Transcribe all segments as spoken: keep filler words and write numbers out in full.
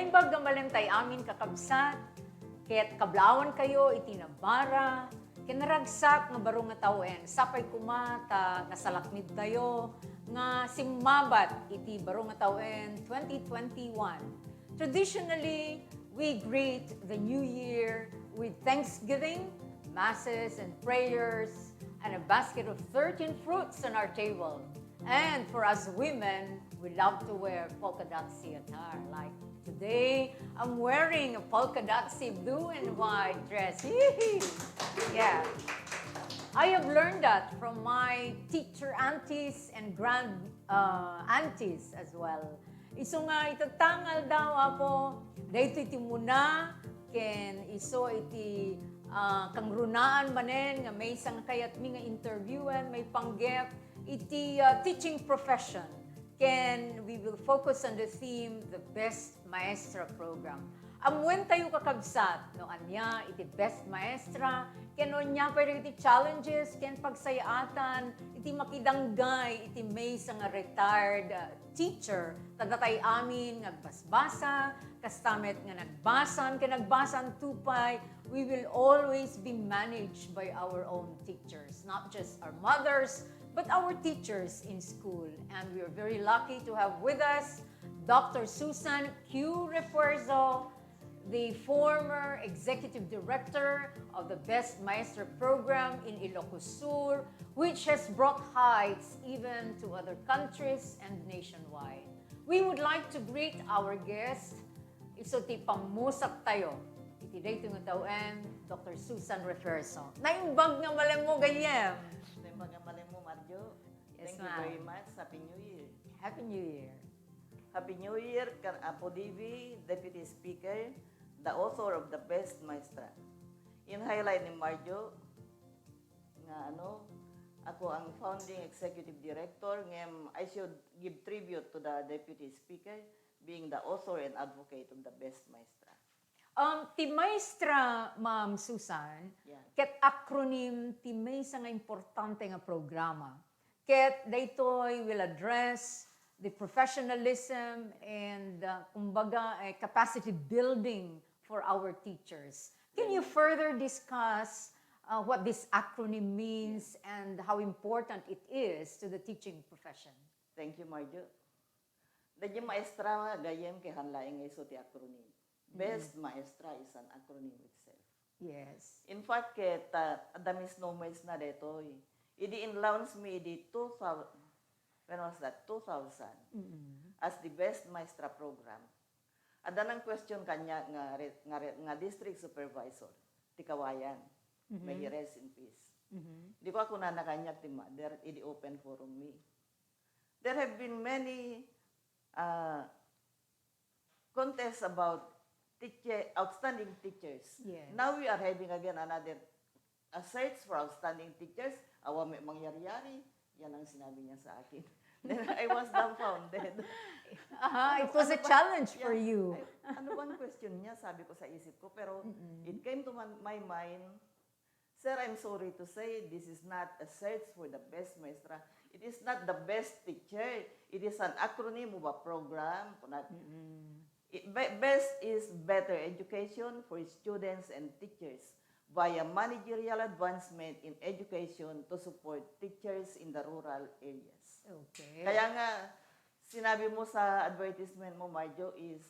Naimbag nga malem tay amin, kakabsat, ket kablawan kayo iti nabara ken naragsak nga baro nga tawen. Sapay koma ta nasalaknidtayo nga simmabat iti baro nga tawen, twenty twenty-one. Traditionally, we greet the new year with thanksgiving, masses and prayers, and a basket of thirteen fruits on our table. And for us women, we love to wear polka dot C attire. Like today, I'm wearing a polka dot C blue and white dress. Yee! Yeah. I have learned that from my teacher aunties and grand, uh, aunties as well. Isu nga itatta nga aldaw, Apo, daytoy ti umuna, ken isu iti, ah, kangrunaan manen nga maysa nga kayatmi nga interviewen, maipanggep iti, ah, teaching profession. Ken we will focus on the theme, the best maestra program. Ammuentayo, kakabsat, no ania iti best maestra, ken no ania pay dagiti challenges ken pagsayaatan iti makidanggay iti maysa nga retired, uh, teacher. Ta datay amin nga agbasbasa, kasta met nga nagbasan ken nagbasanto pay, we will always be managed by our own teachers, not just our mothers, but our teachers in school. And we are very lucky to have with us Doctor Susan Q Refuerzo, the former executive director of the Best Maestra program in Ilocos Sur, which has brought heights even to other countries and nationwide. We would like to greet our guest, isu ti pammusaktayo iti daytoy nga tawen, Doctor Susan Refuerzo. Naimbag nga malemmo, gayyem. Naimbag nga malemmo, Marjo. Yes, ma'am. Thank you very much. Happy New Year. Happy New Year. Happy New Year kan Apo Divi, Deputy Speaker, the author of the Best Maestra. In highlight ni Marjo, nga ano, ako ang founding executive director, ngem I should give tribute to the Deputy Speaker being the author and advocate of the Best Maestra. Um, ti Maestra, Ma'am Susan, yeah, ket acronym ti maysa nga importante nga programa. Ket daytoy will address the professionalism and, uh, kumbaga, eh, capacity building for our teachers. Can you further discuss, uh, what this acronym means, yeah, and how important it is to the teaching profession? Thank you, Marjo. Daydi maestra, gayyem, ket han laeng nga isu ti acronym. Best Maestra is an acronym itself. Yes. In fact, ket, uh, adda misnomers na daytoy. Idi in-launch mi idi two thousand, when was that? Two thousand. Mm-mm. As the Best Maestra program. Adda nang-question kaniak nga re-, nga re-, nga district supervisor, ti Cauayan. Mhm. May he rest in peace. Mhm. Idi ko, a, kunana kaniak ti mother, idi open forum mi. There have been many, uh, contests about teacher, outstanding teachers. Yes. Now we are having again another, a search for outstanding teachers. Awan met mangyari-yari. Yan ang sinabi niya sa akin. Then I was dumbfounded. Aha, it was a challenge for you. Ano ba, ay, ano bang question niya? Sabi ko sa isip ko. Pero it came to my, my mind, Sir, I'm sorry to say, this is not a search for the best maestra. It is not the best teacher. It is an acronym of a program. Kunat, it, be-, best is better education for students and teachers via managerial advancement in education to support teachers in the rural areas. Okay. Kaya nga, sinabi mo sa advertisement mo, Marjo, is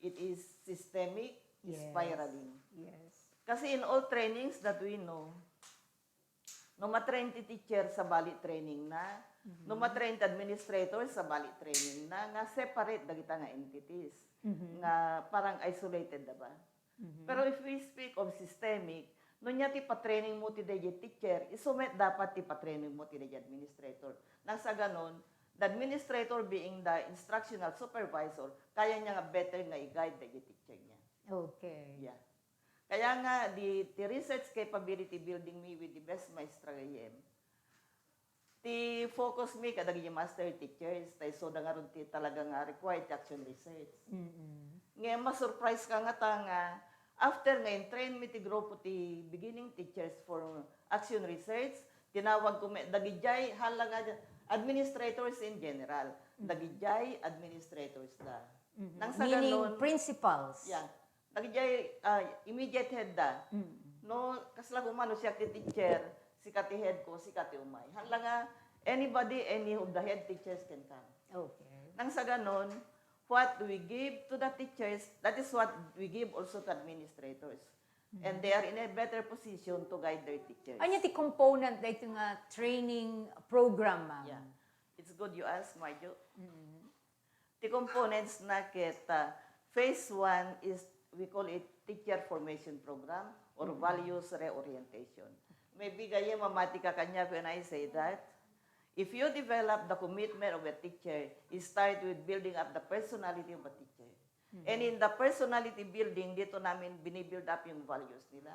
it is systemic, yes, spiraling. Yes. Kasi in all trainings that we know, no ma-train ti teacher, sabali training na. Mhm. No ma-train ti administrator, sabali training na. Nga separate dagita nga entities. Mhm. Nga parang isolated da ba? Mhm. Pero if we speak of systemic, no nia ti pa-training mo ti daydi teacher, isu met dapat ti pa-training mo ti daydi administrator. Nang sa ganon, the administrator being the instructional supervisor, kaya niya nga better nga i-guide daydi teacher niya. Okay. Yeah. Kaya nga, di, ti research capability building mi with the best maestra gayyem. Ti focus mi kadagiti master teachers, ta isu da ngarud ti talaga nga required ti action research. Mm-mm. Ngem ma-surprise ka ngata nga after nga in-train mi ti grupo ti beginning teachers for action research, tinawag ko met dagidiay, hala nga administrators in general, mm, dagidiay administrators da. Mhm. Nang sa Meaning ganon, principals. Yeah. Dagijay, ah, immediate head da. Mm. No, kasla koma no siak ti teacher, sika ti head ko, sika ti umay. Haan la nga, anybody, any of the head teachers can come. Okay. Nang sa ganon, what we give to the teachers, that is what we give also to administrators. And they are in a better position to guide their teachers. Ania ti component daytoy nga training program, ma'am? Yeah. It's good you ask, Marjo. Mm. Ti components na ket, ah, phase one is, we call it teacher formation program or values reorientation. Maybe gayyem mamati ka kaniak when I say that. If you develop the commitment of a teacher, it start with building up the personality of a teacher. And in the personality building, dito namin binibuild up yung values nila.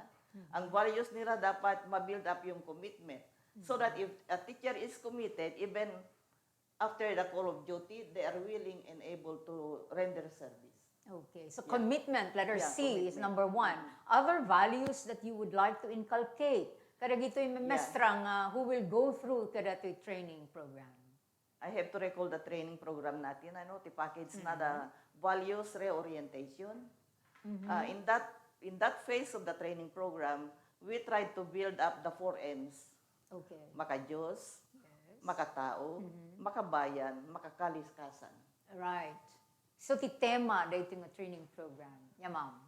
Ang values nila dapat ma-build up yung commitment. So that if a teacher is committed, even after the call of duty, they are willing and able to render service. Okay. So, yeah, commitment, letter C, is number one. Mm. Other values that you would like to inculcate kadagitoy memestra nga who will go through kadatoy training program? I have to recall the training program natin, ano, ti package na the values reorientation. Ah, in that, in that phase of the training program, we tried to build up the four M's. Okay. Makadios, yes, makatao, makabayan, makakalikasan. Right. So, ti tema daytoy nga training program. Yeah, ma'am.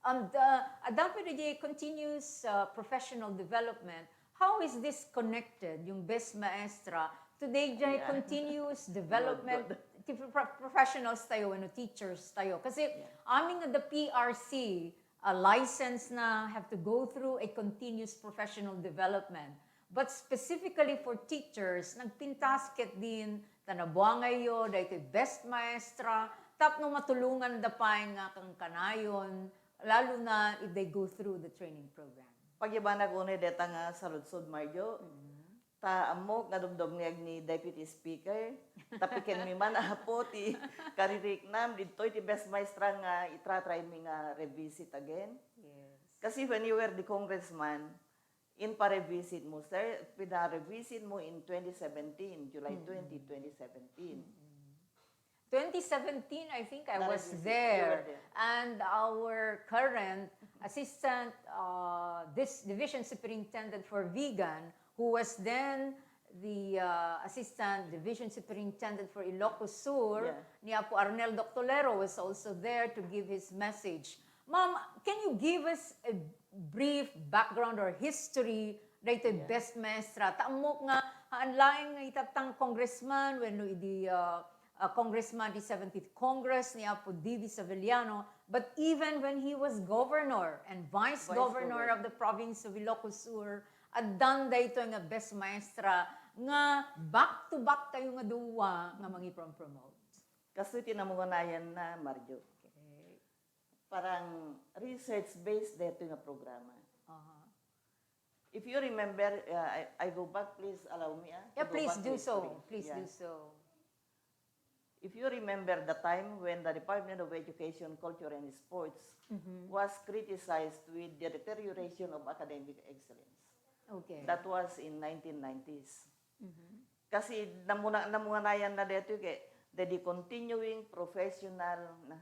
And, uh, adda pay daydiay continuous, uh, professional development. How is this connected, yung best maestra, to daydiay continuous development ti pro-, professionals tayo, ano, teachers tayo? Kasi amin nga the P R C, uh, license na, have to go through a continuous professional development. But specifically for teachers, nagpintas ketdin ta nabuangayyo daytoy best maestra tapno matulonganda pay nga kankanayon, lalo na if they go through the training program. Pagyabanak unay deta nga saludsod, Marjo. Ta ammok nga dumdumngeg ni Deputy Speaker, tapikenmi man, Apo, ti kaririknam, ditoy ti best maestra nga itratry mi nga revisit again. Yes. Kasi when you were the congressman, in pa-revisit mo, sir, pina-revisit mo in twenty seventeen, July twenty, twenty seventeen. Twenty seventeen, I think I was there. And our current assistant, uh, this division superintendent for Vigan, who was then the, uh, assistant division superintendent for Ilocos Sur, ni Apo Arnel Doctolero, was also there to give his message. Ma'am, can you give us a brief background or history daytoy best maestra? Ta ammok nga, haan laeng nga itatang congressman, wenno idi, uh, uh, congressman ti seventeenth Congress ni Apo D V Saveliano, but even when he was governor and vice governor of the province of Ilocos Sur, addan daytoy nga best maestra nga back to back tayo nga dua nga mangipropromote. Kastoy ti namunganayan na, Marjo. Okay. Parang research-based daytoy nga programa. Aha. If you remember, uh, I, I go back, please allow me, ah, to go back to history. Yeah, please do so. Please do so. If you remember the time when the Department of Education, Culture, and Sports was criticized with the deterioration of academic excellence. Okay. That was in nineteen nineties. Kasi namuna-, namunganayan na daytoy ket the, the continuing professional na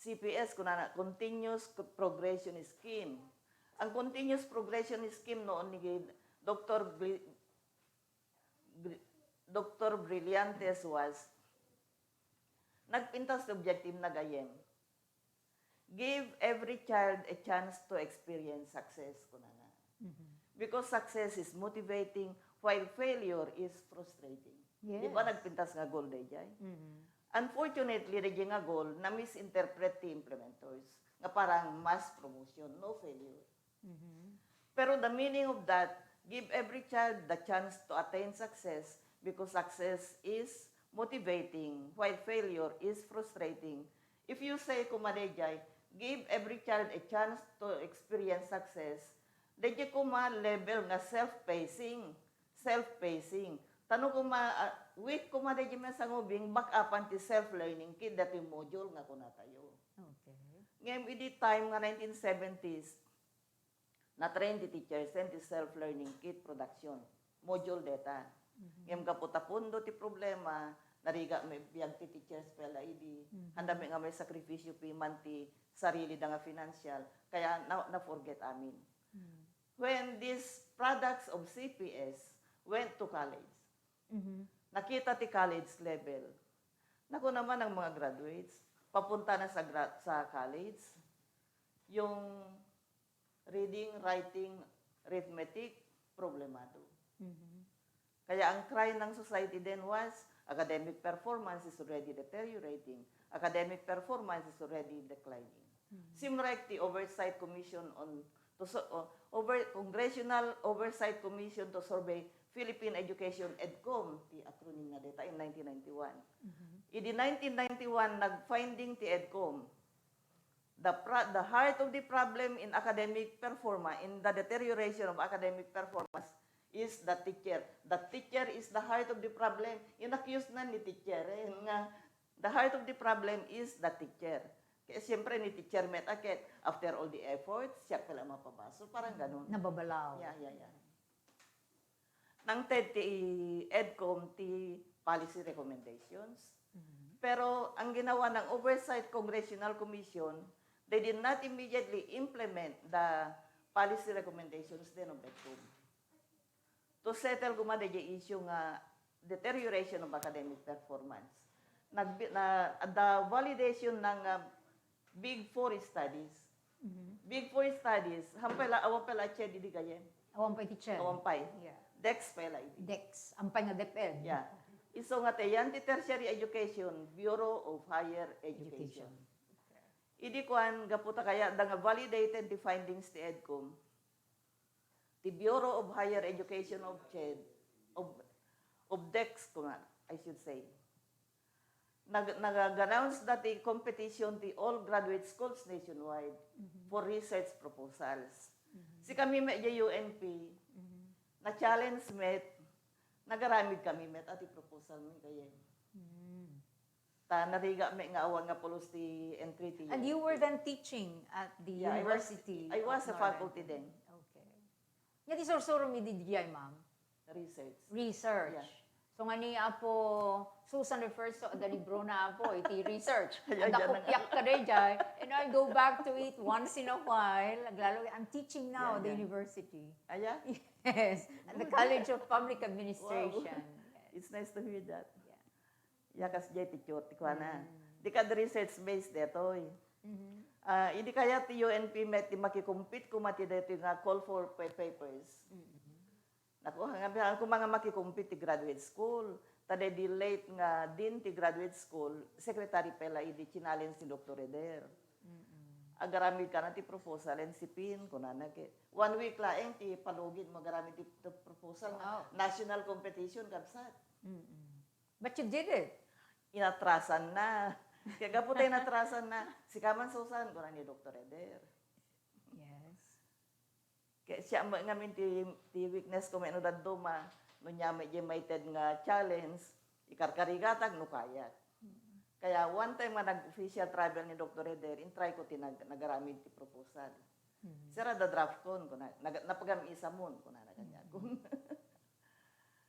C P S, kunana, continuous progression scheme. Ang continuous progression scheme noon ni Doctor Bri-, Bri-, Doctor Brillantes was, nagpintas ti objective na gayyem. Give every child a chance to experience success, kunana. Because success is motivating, while failure is frustrating. Yes. Di ba nagpintas nga goal dayjay? Unfortunately, dayjay nga goal, na-misinterpret ti implementers nga parang mass promotion, no failure. Pero the meaning of that, give every child the chance to attain success because success is motivating while failure is frustrating. If you say, kuma dayjay, give every child a chance to experience success, dayjay kuma level nga self-pacing. Self-pacing. Ta no kuma, ah, weak kuma dayjay met sangubing, back-upan ti self-learning kit daytoy module nga kunatayo. Okay. Ngem idi time nga nineteen seventies, na-train ti teachers ti self-learning kit production module dayta. Ngem gapu ta pundo ti problema, Narigat met biag ti teachers pay la idi. Mhm. Haan met nga maisakripisyo pay man ti sarilida nga financial. Kaya na, na-forget amin. Mm. When these products of C P S went to college, Mhm. nakita ti college level. Naku naman ang mga graduates, papunta na sa gra-, sa college, yung reading, writing, arithmetic, problemado. Mhm. Kaya ang cry ng society then was, "Academic performance is already deteriorating. Academic performance is already declining." Mhm. Simrek ti Oversight Commission on to so, o, over, Congressional Oversight Commission to Survey Philippine Education, EDCOM, ti acronym na deta in nineteen ninety-one. Mhm. Idi nineteen ninety-one, nag-finding ti EDCOM, the pra-, the heart of the problem in academic performance, in the deterioration of academic performance, is the teacher. The teacher is the heart of the problem. In-accuse na ni teacher, eh, nga the heart of the problem is the teacher. Kaya siyempre ni teacher met a ket, after all the efforts, siya pala mapabasol. Parang ganun. Nababalaw. Yeah, yeah, yeah. Nangted ti EDCOM ti policy recommendations. Mhm. Pero ang ginawa ng Oversight Congressional Commission, they did not immediately implement the policy recommendations then of EDCOM to settle koma daydiay issue nga deterioration of academic performance. Nag-, na, the validation ng, ah, Big Four studies. Mhm. Big Four studies, hampay la, awan pay la CHED idi gayyem. Awan pay ti CHED. Awan pay. Yeah. DEX pay la idi. DEX. Ampay nga DepEd. Yeah. Isu nga ti yan ti tertiary education, Bureau of Higher Education. Education. Okay. Idi kuan, gapu ta kaya da nga validated the findings ti EDCOM, ti Bureau of Higher Education of CHED, of, of DEX, kung, I should say. Nag-, nag-announce da ti competition ti all graduate schools nationwide Mhm. for research proposals. Mhm. Sikami met diay U N P, Mhm. na-challenge met, nagaramid kami met a ti proposal mi gayyem. Mm. Ta narigat met nga awan nga pulos ti entry ti And you were then teaching at the Yeah, I was, University I was of a faculty Northern then. Okay. Nya ti sursuro mi diay, ma'am? Research. Research. Yeah. So, nga ni Apo Susan the First, so, adda libro na, Apo, iti research. Ay, ay, Adda yan na nga. kopiak ka daydiay, and I go back to it once in a while. Aglalo, I'm teaching now Yeah, at the yeah. university. Aya? Yes, at the Good. College of Public Administration. Wow. Yes. It's nice to hear that. Yeah. Ya, kasdiay ti cute ti kuana. Mm. Di kad research based detoy. Mhm. Ah, idi kayat ti U N P met ti makikompete koma ti detoy nga call for pa-, papers. Mhm. Naku, nga bilang koma nga makikompete ti graduate school. Ta daydi late nga dean ti graduate school, secretary pay la idi challenge ni Doctor Eder. Mm-mm. Agaramid kana ti proposal and sipin, kunana ket. One week laeng ti palugit mo agaramid ti, ti proposal nga Wow. national competition, kabsat. Mm-mm. But you did it. Inatrasan na. Kaya gapu ta inatrasan na, "Sika man, Susan," kuna ni Doctor Eder. Yes. Kaya siya met ngamin ti, ti weakness ko, met no dadduma, no nia met diay maited nga challenge, ikarkarigatak no kayat. Mm. Kaya one time nga nag-official travel ni Doctor Eder, in-try ko ti nag-, nagaramid ti proposal. Mm. "Sir, adda draft kon," kuna, nag-, "napagam-isamon," kunana kaniak. Mm.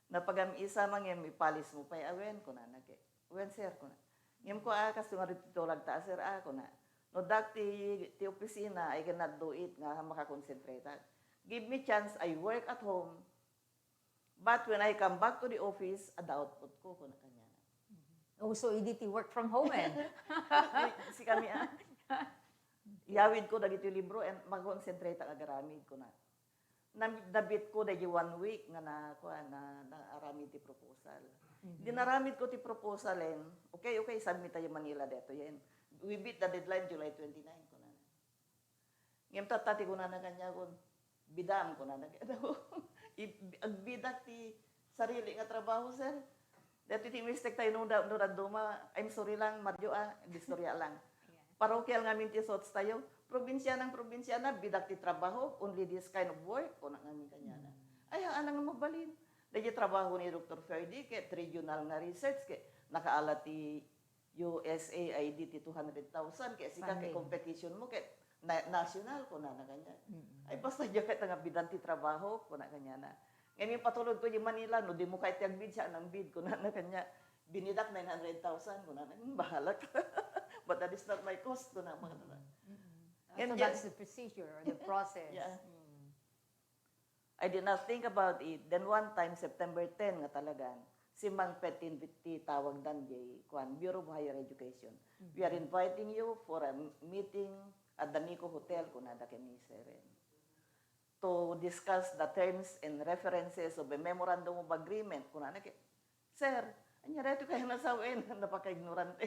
"Napagam-isam ngem ipalis mo pay a wen?" kunana ket. "Wen, sir," kuna. "Ngem kua, kasto nga iti tulagta, sir, a," kuna. "No dak ti, ti opisina, I cannot do it nga makakonsentrate. Give me chance, I work at home. But when I come back to the office, adda output ko," kuna kaniana. Oh, so idi ti work from home, eh. Sikami, ah. Iyawid ko dagiti libro and makonsentrate nga agaramid, kuna. Nam-, nabit ko daydi one week nga na, kuan, na, naaramid ti proposal. Mhm. Di naramid ko ti proposal, en, "Okay, okay, submit tayo Manila detoy, en. We beat the deadline, July twenty-nine," kunana. Ngem tatta ti kunana kaniakon, "Bidam," kunana. I-, agbidak ti sarili nga trabaho, sir. Daytoy ti mistake tayo no da-, no dadduma. I'm sorry lang, Mario, ah, istorya lang. Yeah. Parokial ngamin ti thoughts tayo. Probinsianang probinsiana, bidak ti trabaho, only this kind of work, kuna ngamin kaniana. Mm. Ay, haan nga mabalin. Daydi trabaho ni Doctor Ferdy, ket regional nga research, ket nakaala ti U S A I D ti two hundred thousand, ket sika ket Funding. Competition mo, ket na-, national, kunana kaniak. Mm-mm. Ay, basta diak ket nga bidan ti trabaho, kuna kaniana. Ngem impatulod ko di Manila, "No dimo kayat ti agbid, siak nang bid," kunana kaniak. Binidak nine hundred thousand, kuna na, "Hmm, bahala ka." But that is not my cost, kuna, mga tata. Mm-mm. Ah, so that's the procedure or the process. Yeah. Mm. I did not think about it. Then one time, September ten nga talagan, si Mang Petin ti tawagdan jay, kuan, Bureau of Higher Education. We are inviting you for a meeting at the Nico Hotel, kunada ken ni Seren, to discuss the terms and references of a memorandum of agreement. Kunana ket, "Sir, ania daytoy kayo nasawen?" Napaka-ignorante.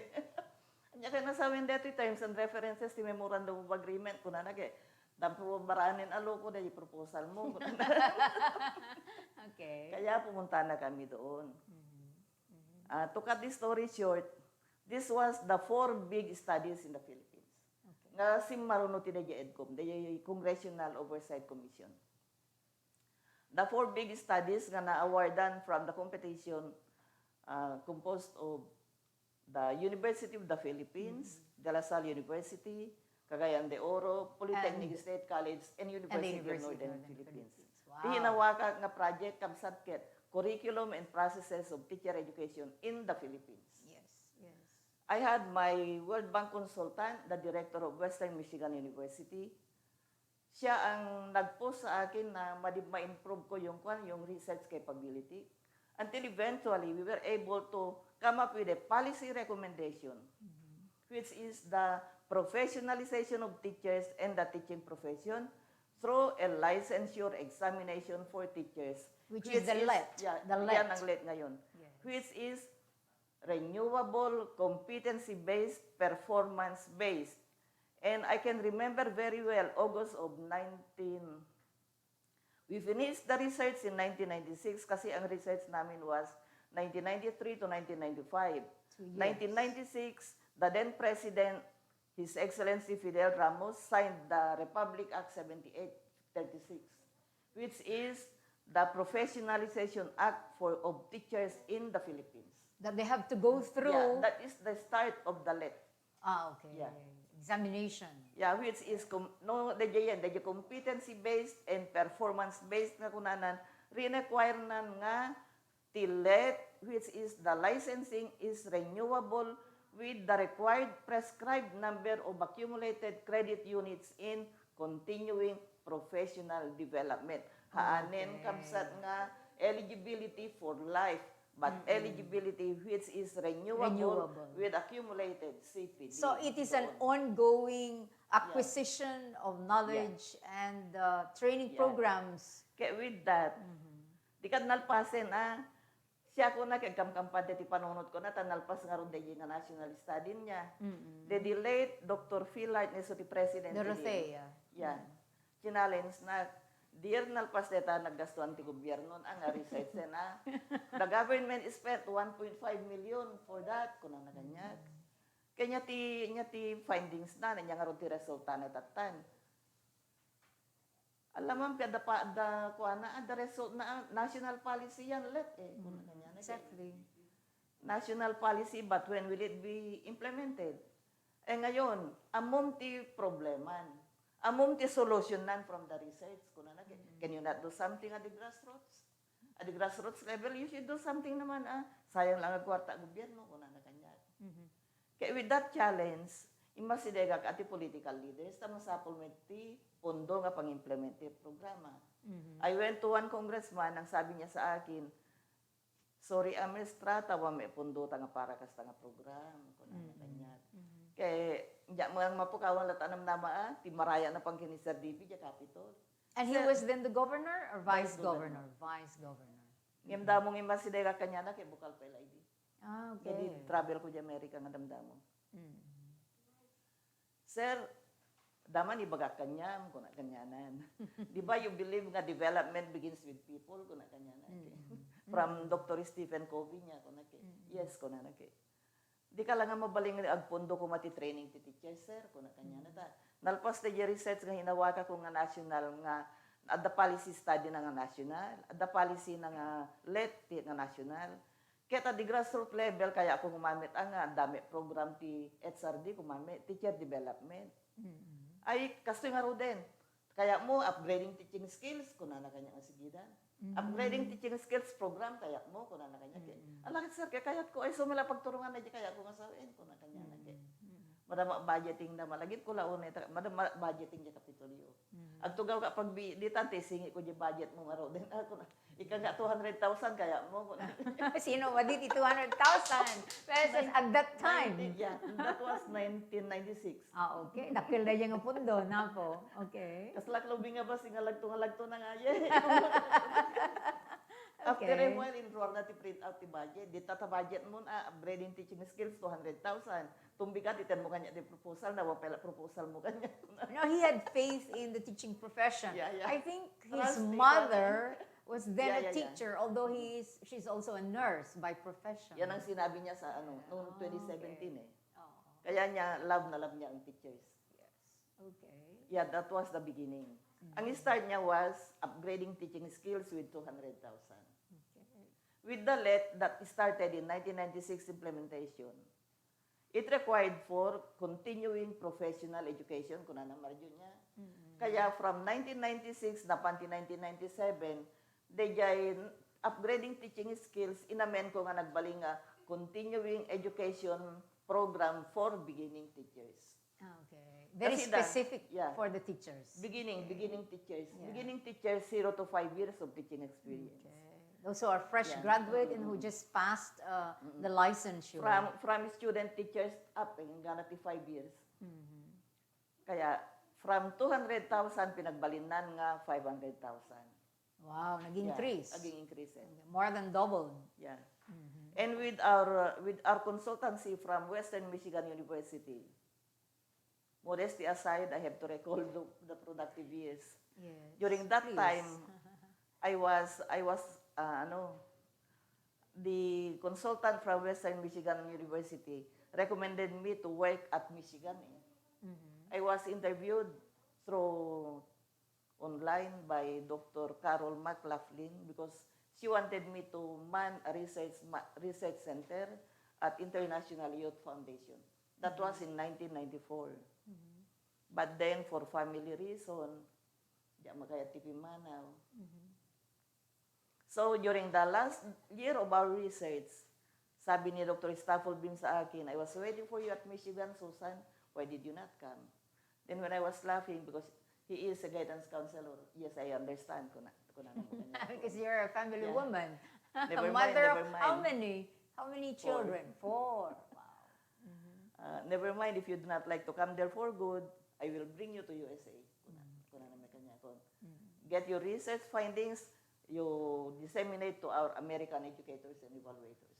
"Ania kayo nasawen daytoy terms and references ti memorandum of agreement?" Kunana ket, "Tapno baraanen a loko daytoy proposal mo." Kunana. Okay. Kaya pumunta na kami doon. Ah, to cut the story short, this was the four big studies in the Philippines. Okay. Nga simmaruno ti dayjay EDCOM, dayjay Congressional Oversight Commission. The four big studies nga na-awardan from the competition, ah, composed of the University of the Philippines, De La Salle University, Cagayan de Oro, Polytechnic And- State College, and And the University of University of Northern Northern Philippines. Philippines. Ti Wow. hinawaka nga project kabsat ket Curriculum and Processes of Teacher Education in the Philippines. Yes, yes. I had my World Bank consultant, the director of Western Michigan University. Siya ang nag-push sa akin na madi ma-improve ko yung kwan, yung research capability. Until eventually, we were able to come up with a policy recommendation, which is the professionalization of teachers and the teaching profession through a licensure examination for teachers. Which is the LET, Yeah, the yan LET. Ang LET ngayon. Yes. Which is renewable, competency-based, performance-based. And I can remember very well, August of nineteen, we finished the research in nineteen ninety-six kasi ang research namin was nineteen ninety-three to nineteen ninety-five. Two years. Nineteen ninety-six, the then President, His Excellency Fidel Ramos, signed the Republic Act seventy-eight thirty-six, which is the Professionalization Act for of teachers in the Philippines. That they have to go through. Yeah, that is the start of the LET. Ah, okay. Yeah. Examination. Yeah, which is com- no, the yan, the competency-based and performance-based nga kunanan, require nan nga ti LET, which is the licensing is renewable with the required prescribed number of accumulated credit units in continuing professional development. Haanen Okay. Kabsat nga eligibility for life, but eligibility which is renewable, Renewable. With accumulated C P D. So it is an Doon. Ongoing acquisition of knowledge and uh, training Yeah. Programs. Kaya with that, di ka nalpasen, ah, siya ko na, kaya kamkampan ti panunot ko na, ta nalpas nga ron daydi nga national study niya. The late Doctor Philart Neso ti president. Dorothea. Yeah. Challenge na, dear, nalpas deta naggastuan ti gobierno, ah, nga research na. The government spent one point five million for that, kuna na kaniak. Kanya ti, nya ti findings na, nya nga ron ti resulta na tattan. Alam mo, adda pa, adda, kuana, adda result na, national policy yan, LET, eh. Kuna kanya na, Exactly. National policy, but when will it be implemented? Eh, ngayon, ammom ti probleman. Ammom ti solutionan from the research. Kuna na, can you not do something at the grassroots? At the grassroots level, you should do something naman, ah. Sayang lang ang kwarta gobierno, kuna na kanya. Kaya with that challenge, immasidegak a ti political leaders, ta masapul met ti pondo nga pang-implement ti programa. I went to one congressman, ang sabi niya sa akin, "Sorry, ah, maestra, ta awan met pondo ta nga para kasta nga program," kuna na kaniak. Kaya, diak man mapukawan latta a namnama, ah, ti maraya na pang ken ni Sir D B, diay Capitol. And he was then the governor or vice governor? Vice governor. Ngem damo nga immasidegak kaniana, kaya bukal pa L I D. Ah, Kaya di okay. Travel ko diay America nga damdamo. Mm. "Sir, daman ibagak kaniam," kuna kanianan. "Di ba you believe nga development begins with people?" kuna kaniana. From Doctor Stephen Covey niya, kuna ki. "Yes," kuna na ki. "Di ka lang nga mabalin nga agpondo koma ti training ti teacher, sir," kuna kaniana. Ta, nalpas ti research nga hinawaka ko nga national nga, adda policy study na nga national, adda policy na nga LET ti nga national. Ket at the grassroots level, kaya ko gumamit, ah, nga adda met program ti H R D, gumamit, teacher development. Ay, kastoy nga ruden. Kaya mo, upgrading teaching skills, kuna na kaniak nga sigidan. Upgrading teaching skills program, kayatmo, kunana kaniak. Ala ket, sir, kayatko, ay, isu met la pagturongan daydiay kayatko nga sawen, kunana kaniak. Madama budgeting da, malagipko la unay, madama budgeting diay Kapitolyo. Agtugawka pagbi-, dita, ti isingitko diay budgetmo ngaruden, a, kuna, ika nga two hundred thousand, kayatmo, kuna. Sino madi ti two hundred thousand pesos at that time? Nineteen, yeah, that was nineteen ninety-six. Ah, okay. Dakkel daydiay nga pondo, nako. Okay. Kaslak lubing nga basi nga lagto nga lagto na nga, yay. After a while, inruarna ti print out ti budget. Dita ta budgetmo, ah, upgrading teaching skills, two hundred thousand. Tumbika, ti itedmo kaniak ti proposal, nawa pay la proposalmo kaniak. No, he had faith in the teaching profession. Yeah, yeah. I think his mother was then a teacher, although he's, she's also a nurse by profession. Yan ang sinabi niya sa, ano, noong twenty seventeen eh. Oo. Kaya niya, love na love niya ang teachers. Yes. Okay. Yeah, that was the beginning. Ang start niya was upgrading teaching skills with two hundred thousand. Okay. With the let that started in nineteen ninety-six implementation, it required for continuing professional education, kunana Marjo niya. Kaya from nineteen ninety-six napan ti nineteen ninety-seven, daydiay upgrading teaching skills, inamen ko nga nagbalin nga continuing education program for beginning teachers. Ah, okay. Very specific for the teachers. Beginning, beginning teachers. Yeah. Beginning teachers, zero to five years of teaching experience. Okay. Those who are fresh graduate and who just passed uh, the licensure. From, from student teachers up, eh, hanggang ti five years. Kaya, from two hundred thousand, pinagbalinnan nga five hundred thousand. Wow, nag-increase. Yeah, naging increase, eh. More than doubled. Yeah. And with our, uh, with our consultancy from Western Michigan University, modesty aside, I have to recall the, the productive years. Yes, please. During that time, I was, I was, uh, ano, the consultant from Western Michigan University recommended me to work at Michigan, eh. I was interviewed through online by Doctor Carol McLaughlin because she wanted me to man a research ma-, research center at International Youth Foundation. That was in nineteen ninety-four. But then, for family reason, diak makayat ti pimmanaw. So, during the last year of our research, sabi ni Doctor Stafford Beam sa akin, "I was waiting for you at Michigan, Susan. Why did you not come?" Then when I was laughing because he is a guidance counselor, "Yes, I understand," kuna, kuna na ko kanya. Because you're a family woman. A mother of how many? How many children? Four. Wow. Uh, never mind, if you do not like to come there for good, I will bring you to U S A. Kuna, kuna na mi kaniak. Get your research findings, you disseminate to our American educators and evaluators.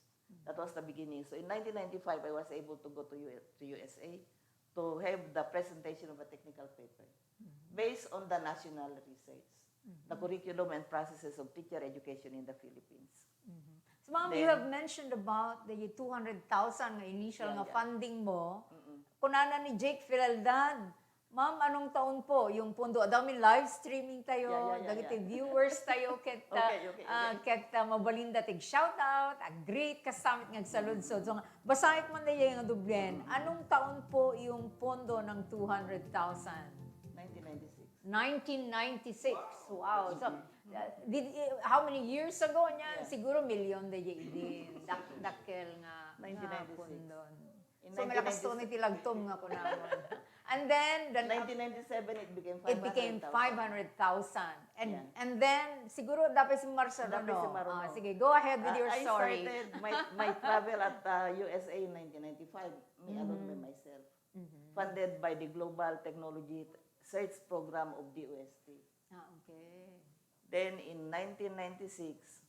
That was the beginning. So in nineteen ninety-five, I was able to go to U-, to U S A to have the presentation of a technical paper based on the national research, the curriculum and processes of teacher education in the Philippines. So, Ma'am, you have mentioned about the two hundred thousand nga initial nga funding mo. Kunana ni Jake Fialdad, "Ma'am, anong taon po yung pondo?" Adda mi live streaming tayo, dagiti viewers tayo, ket, ah, ket, ah, mabalinda ti ig-shoutout, ag-greet, kastamit nga agsaludsod. So, basaek man daydiay nga dublen. Anong taon po yung pondo ng two hundred thousand? Nineteen ninety-six. Nineteen ninety-six. Wow. So, uh, did, eh, how many years ago niyan? Siguro milyon daydiay idi. Dak-, dakkel nga, nga pundon. So, malakas to ni ti lagtom nga kunamon. And then, then, uh, nineteen ninety-seven, it became five hundred thousand. And, and then, siguro, dapat si Marcelo, no? Ah, sige, go ahead with your story. I started my, my travel at, uh, U S A in nineteen ninety-five, me alone by myself. Funded by the Global Technology Search Program of D O S T. Ah, okay. Then, in nineteen ninety-six,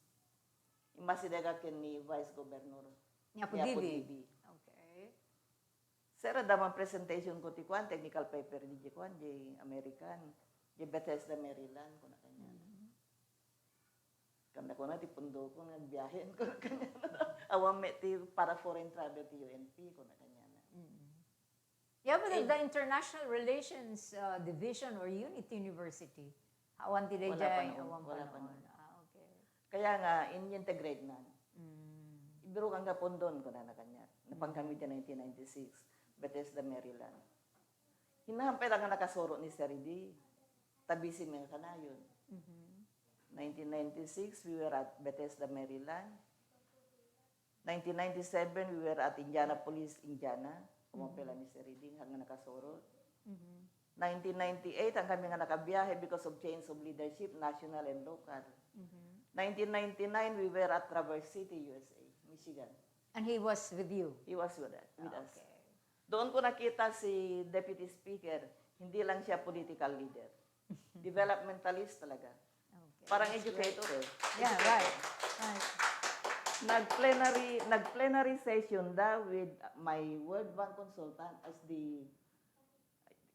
immasidegak ken ni Vice Governor, ni Apo Divi. Okay. Sir, adda man presentation ko ti kuan, technical paper, di kuan, di American, di Bethesda, Maryland, kuna kaniak. Kanda ko na ti pundokon nga agbiahen ko kaniana. Awan met ti para foreign travel ti U N P ko na kaniana. Yeah, but the International Relations uh, Division or Unit University, awan ti daydiay, awan pa noon. Ah, okay. Kaya nga, in-integrate na. Ibiro kang kapundon, ko na kanya. Napan kami ti nineteen ninety-six, Bethesda, Maryland. Hinahampay lang nga nakasuro ni Sir Eddie. Tabisin nga kanayon. Nineteen ninety-six, we were at Bethesda, Maryland. Nineteen ninety-seven, we were at Indianapolis, Indiana. Kumapela ni Sir Reading, hanggang nakasurot. Nineteen ninety-eight, ang kami nga nakabiyahe because of change of leadership, national and local. Nineteen ninety-nine, we were at Traverse City, U S A, Michigan. And he was with you? He was with us. With us. Doon ko nakita si Deputy Speaker, hindi lang siya political leader. Developmentalist talaga. Okay. Parang educator eh. Yeah, right. Right. Nag-plenary, nag-plenary session da with my World Bank consultant as the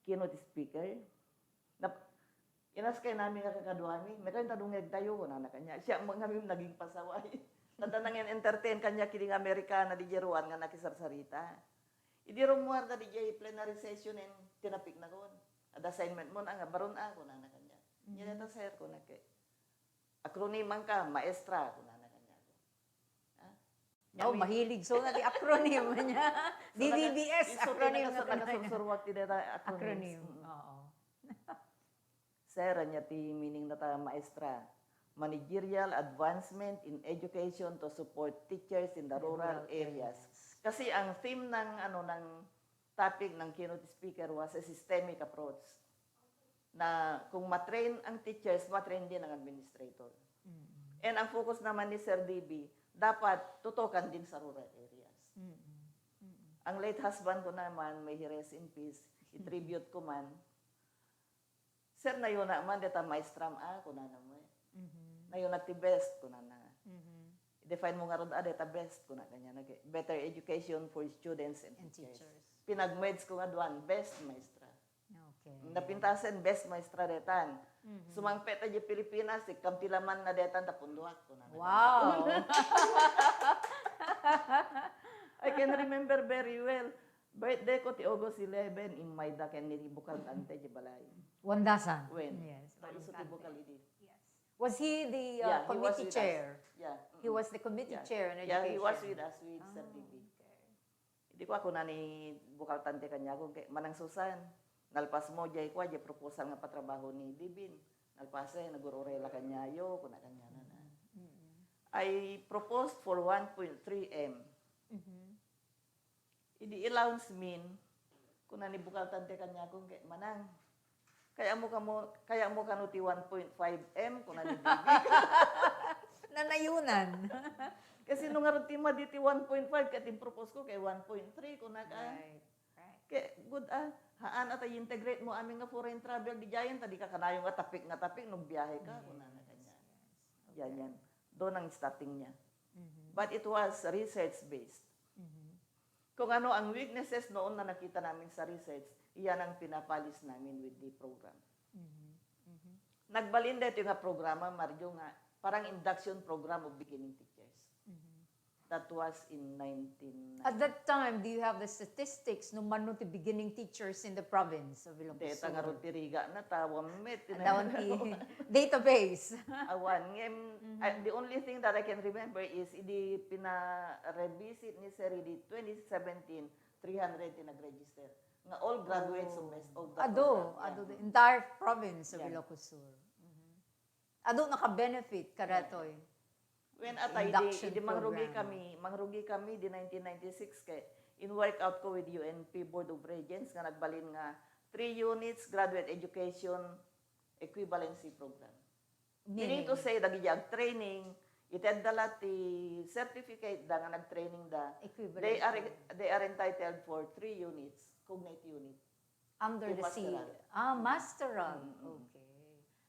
keynote speaker. Nap, inaskay namin nga kakaduami, "May kayong tadungeg tayo," kunana kanya. Siya mo ngamin naging pasaway. Tanda nang entertain kanya kining Amerikana di Jeruan nga nakisarsarita. Idi rumuar da di jay plenary session en tinapik na kun. Ada assignment mo na nga baron a, kunana kanya. Niya ta sir ko nake. Acronym man ka, maestra, kunana kanya. Oh, mahilig so na di acronym niya. D B B S acronym na nakasursuruak ti data acronyms. Oo. Sir, anya ti meaning na ta maestra? Managerial advancement in education to support teachers in the rural areas. Kasi ang theme ng ano ng topic ng keynote speaker was a systemic approach. Na kung matrain ang teachers, matrain din ang administrator. And ang focus naman ni Sir D B, dapat tutukan din sa rural areas. Ang late husband ko naman, may he rest in peace, i-tribute ko man, "Sir, nayuna man, deta maestram a," kunana mo eh. "Nayuna ti best," kunana. "Define mo nga rod a, deta best," kuna kanya. Better education for students and teachers. Pinagmeds ko nga duan, best maestra. Okay. Napintasen, best maestra detan. Sumangpet a di Pilipinas, ikkampilaman na detan, tapunduak, kunana. Wow! I can remember very well. Birthday ko ti August eleven, immayda ken ni Bukal Tante di balay. Wandasan. When? Yes. Tao iso ti Bukal idi. Yes. Was he the uh, Yeah, he was committee with chair? Us. Yeah. He was the committee Yeah. chair in Yeah, education. He was with us with Sir D B. Okay. Idi ko ako na ni Bukal Tante kanya ko, kay Manang Susan, nalpas mo, jay kwa, jay proposal nga patrabaho ni Dibin. Nalpas eh, nagururela kanya yo, kuna kanya na na. I proposed for one point three M. Idi i-launch min, kuna ni Bukal Tante kanya ko, kay Manang, kaya mo kamo, kaya mo kano ti one point five M, kuna ni Dibin. Nanayunan. Kasi no ngarud ti madi ti one point five, ket impropose ko kay one point three, kuna ka. Right. Right. Kay, good ah, haan ata i-integrate mo amin nga foreign travel, di jayen, ta di ka kanayon nga tapik nga tapik, no biyahe ka, kuna na kanya. Yan, yan. Doon ang starting niya. But it was research-based. Kung ano ang weaknesses noon na nakita namin sa research, iyan ang pinapalis namin with the program. Nagbalin dito nga programa, Mario, nga parang induction program of beginning teachers. That was in nineteen ninety. At that time, do you have the statistics no mano ti beginning teachers in the province of Ilocos Deta nga Sur? Rotiriga na ta, wammet. Adawan ti database. Awan. Ngem, I- the only thing that I can remember is idi pina-revisit ni Sir idi twenty seventeen, three hundred ti nag-register. Nga all graduates of, mes- of the Ado, program. ado, the entire province of Yeah. Ilocos Sur. Ado naka-benefit kadatoy. When atay, Induction di, di mangrugi program. kami, mangrugi kami di nineteen ninety-six kay in workout ko with U N P Board of Regents nga nagbalin nga three units graduate education equivalency program. Meaning to say, dagiti ag-training, itedda la ti certificate da nga nag-training da. They are, Equivalency. They are entitled for three units, cognate unit. Under Ti the C. masteral. Ah, masteral. Okay.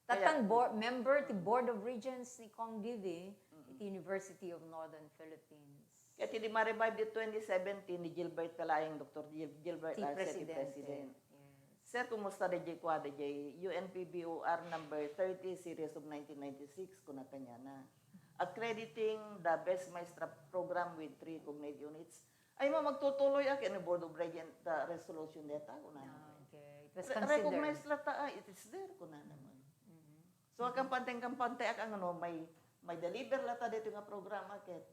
Kaya- Tatan board, member ti Board of Regents ni Cong Didi, iti University of Northern Philippines. Kaya ti di ma-revive di twenty seventeen ni Gilbert Kalaing, Doctor Gil- Gilbert Ti Arce, ti presidente. president. Yes. Sir, kumusta da jay kwa da jay U N P B O R number thirty series of nineteen ninety-six, kuna kanyana. Accrediting the best maestra program with three cognate units. Ay mo, magtutuloy a ken ni Board of Regent the resolution deta, kuna na. Okay. It was Re- considered. Recognize la ta, ah, it is there, kuna naman. So, kampante-kampante ak ang ano, may, may deliver la ta dito nga programa, ket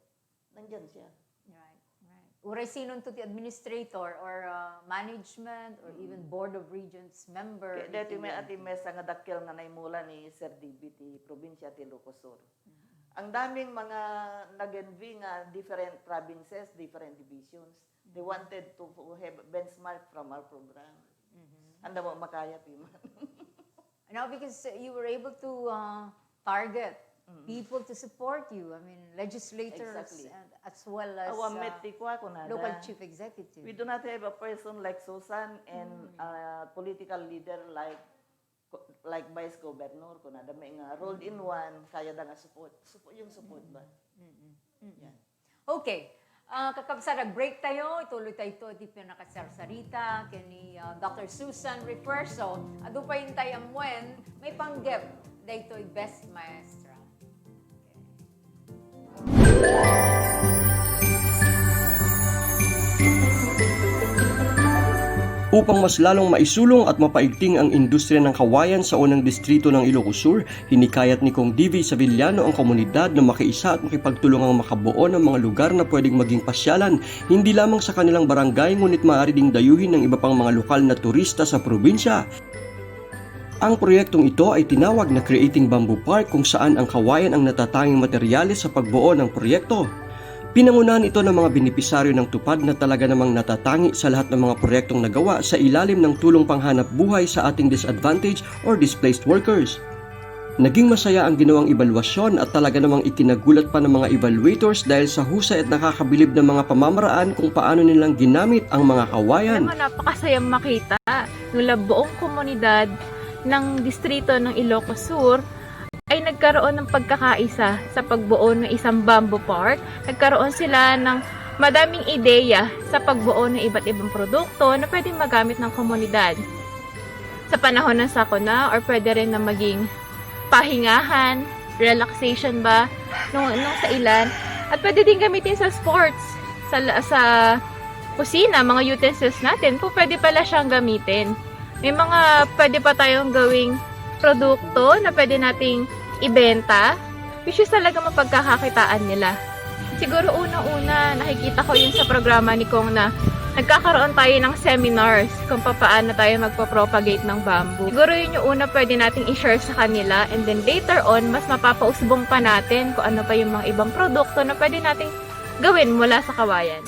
nandyan siya. Right, right. Uray sinonto ti administrator or, uh, management or even Board of Regents member iti U N P? Kaya daytoy met ti mesa nga dakkel nga naimula ni Sir D B ti probinsia ti Ilocos Sur. Ang daming mga nag-envy nga different provinces, different divisions. They wanted to have benchmark from our program. Anda mo makaya, Pima? No, because you were able to, uh, target people to support you. I mean, legislators and as well as, uh, local chief executive. We do not have a person like Susan and a political leader like, like Vice Governor, kunada met nga rolled in one, kayada nga support. Support, yung support ba? Yan. Okay. Ah, kakabsat, break tayo. Ituloy tayo iti panakasarsarita ken ni, ah, Doctor Susan Refuerzo. Adu pay intay ammuen, maipanggep daytoy Best Maestra. Upang mas lalong maisulong at mapaigting ang industriya ng kawayan sa unang distrito ng Ilocos Sur, hinikayat ni Cong D V Savillano ang komunidad na makiisa at makipagtulungang makabuo ng mga lugar na pwedeng maging pasyalan, hindi lamang sa kanilang barangay, ngunit maaari ding dayuhin ng iba pang mga lokal na turista sa probinsya. Ang proyektong ito ay tinawag na Creating Bamboo Park, kung saan ang kawayan ang natatanging materyales sa pagbuo ng proyekto. Pinangunahan ito ng mga benepisaryo ng TUPAD na talaga namang natatangi sa lahat ng mga proyektong nagawa sa ilalim ng tulong panghanap buhay sa ating disadvantaged or displaced workers. Naging masaya ang ginawang ebalwasyon at talaga namang ikinagulat pa ng mga evaluators dahil sa husay at nakakabilib na mga pamamaraan kung paano nilang ginamit ang mga kawayan. Alam mo, napakasayang makita. Nung la buong komunidad ng distrito ng Ilocos Sur ay nagkaroon ng pagkakaisa sa pagbuo ng isang bamboo park, nagkaroon sila ng madaming ideya sa pagbuo ng iba't ibang produkto na pwedeng magamit ng komunidad sa panahon ng sakuna, or pwede rin na maging pahingahan, relaxation ba, nung, nung sa ilan. At pwede din gamitin sa sports, sa, sa kusina, mga utensils natin, po pwede pala siyang gamitin. May mga pwede pa tayong gawing produkto na pwede nating ibenta, which is talaga mapagkakakitaan nila. Siguro unang-una, nakikita ko yun sa programa ni Cong na nagkakaroon tayo ng seminars kung papaano tayo magpo-propagate ng bamboo. Siguro yun yung una pwede nating i-share sa kanila, and then later on, mas mapapausbong pa natin kung ano pa yung mga ibang produkto na pwede nating gawin mula sa kawayan.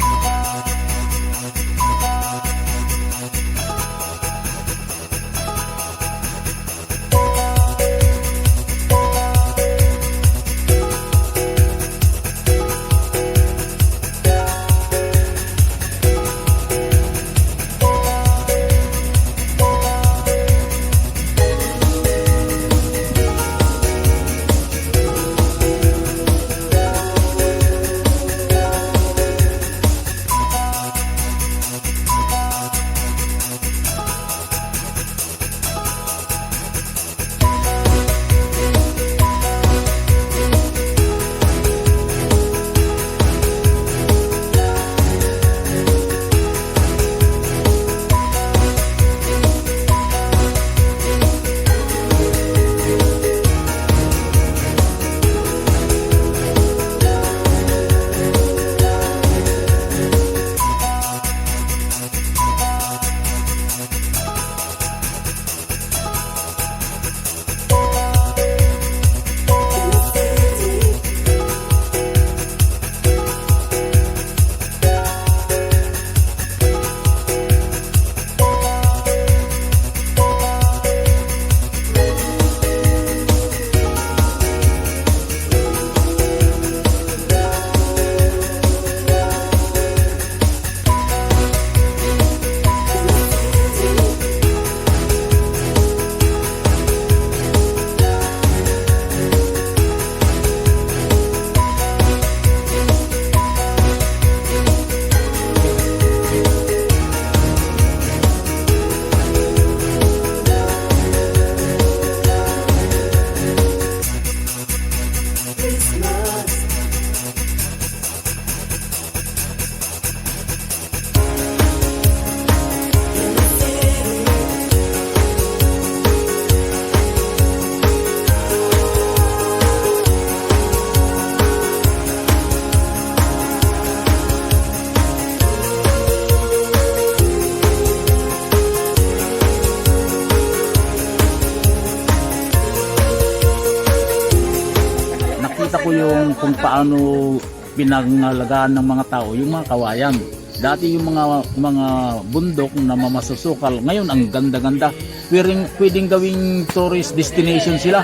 Kita ko yung kung paano pinangalagaan ng mga tao yung mga kawayan. Dati yung mga mga bundok na mamasusukal, ngayon ang ganda-ganda. Pwedeng, pwedeng gawing tourist destination sila.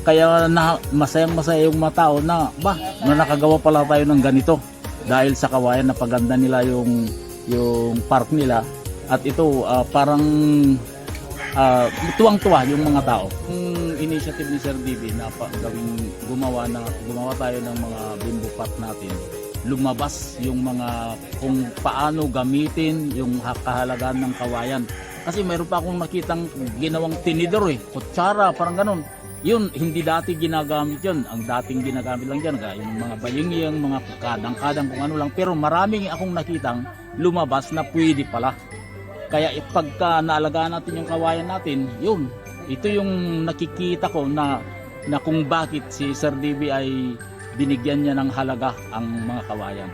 Kaya na, masayang-masaya yung mga tao na, "Ba, na nakagawa pala tayo ng ganito." Dahil sa kawayan, napaganda nila yung, yung park nila. At ito, ah, parang, ah, tuwang-tuwa yung mga tao. Yung initiative ni Sir D B na pa, gawing gumawa na, gumawa tayo ng mga bamboo park natin. Lumabas yung mga kung paano gamitin yung ha-, kahalagahan ng kawayan. Kasi mayroon pa akong nakitang ginawang tinidor eh, kutsara, parang ganun. Yun, hindi dati ginagamit yun. Ang dating ginagamit lang dyan, kaya yung mga bayingyang, mga kadang-kadang, kung ano lang. Pero maraming akong nakitang lumabas na pwede pala. Kaya pagka naalagaan natin yung kawayan natin, yun, ito yung nakikita ko na, na kung bakit si Sir D B ay binigyan niya ng halaga ang mga kawayan.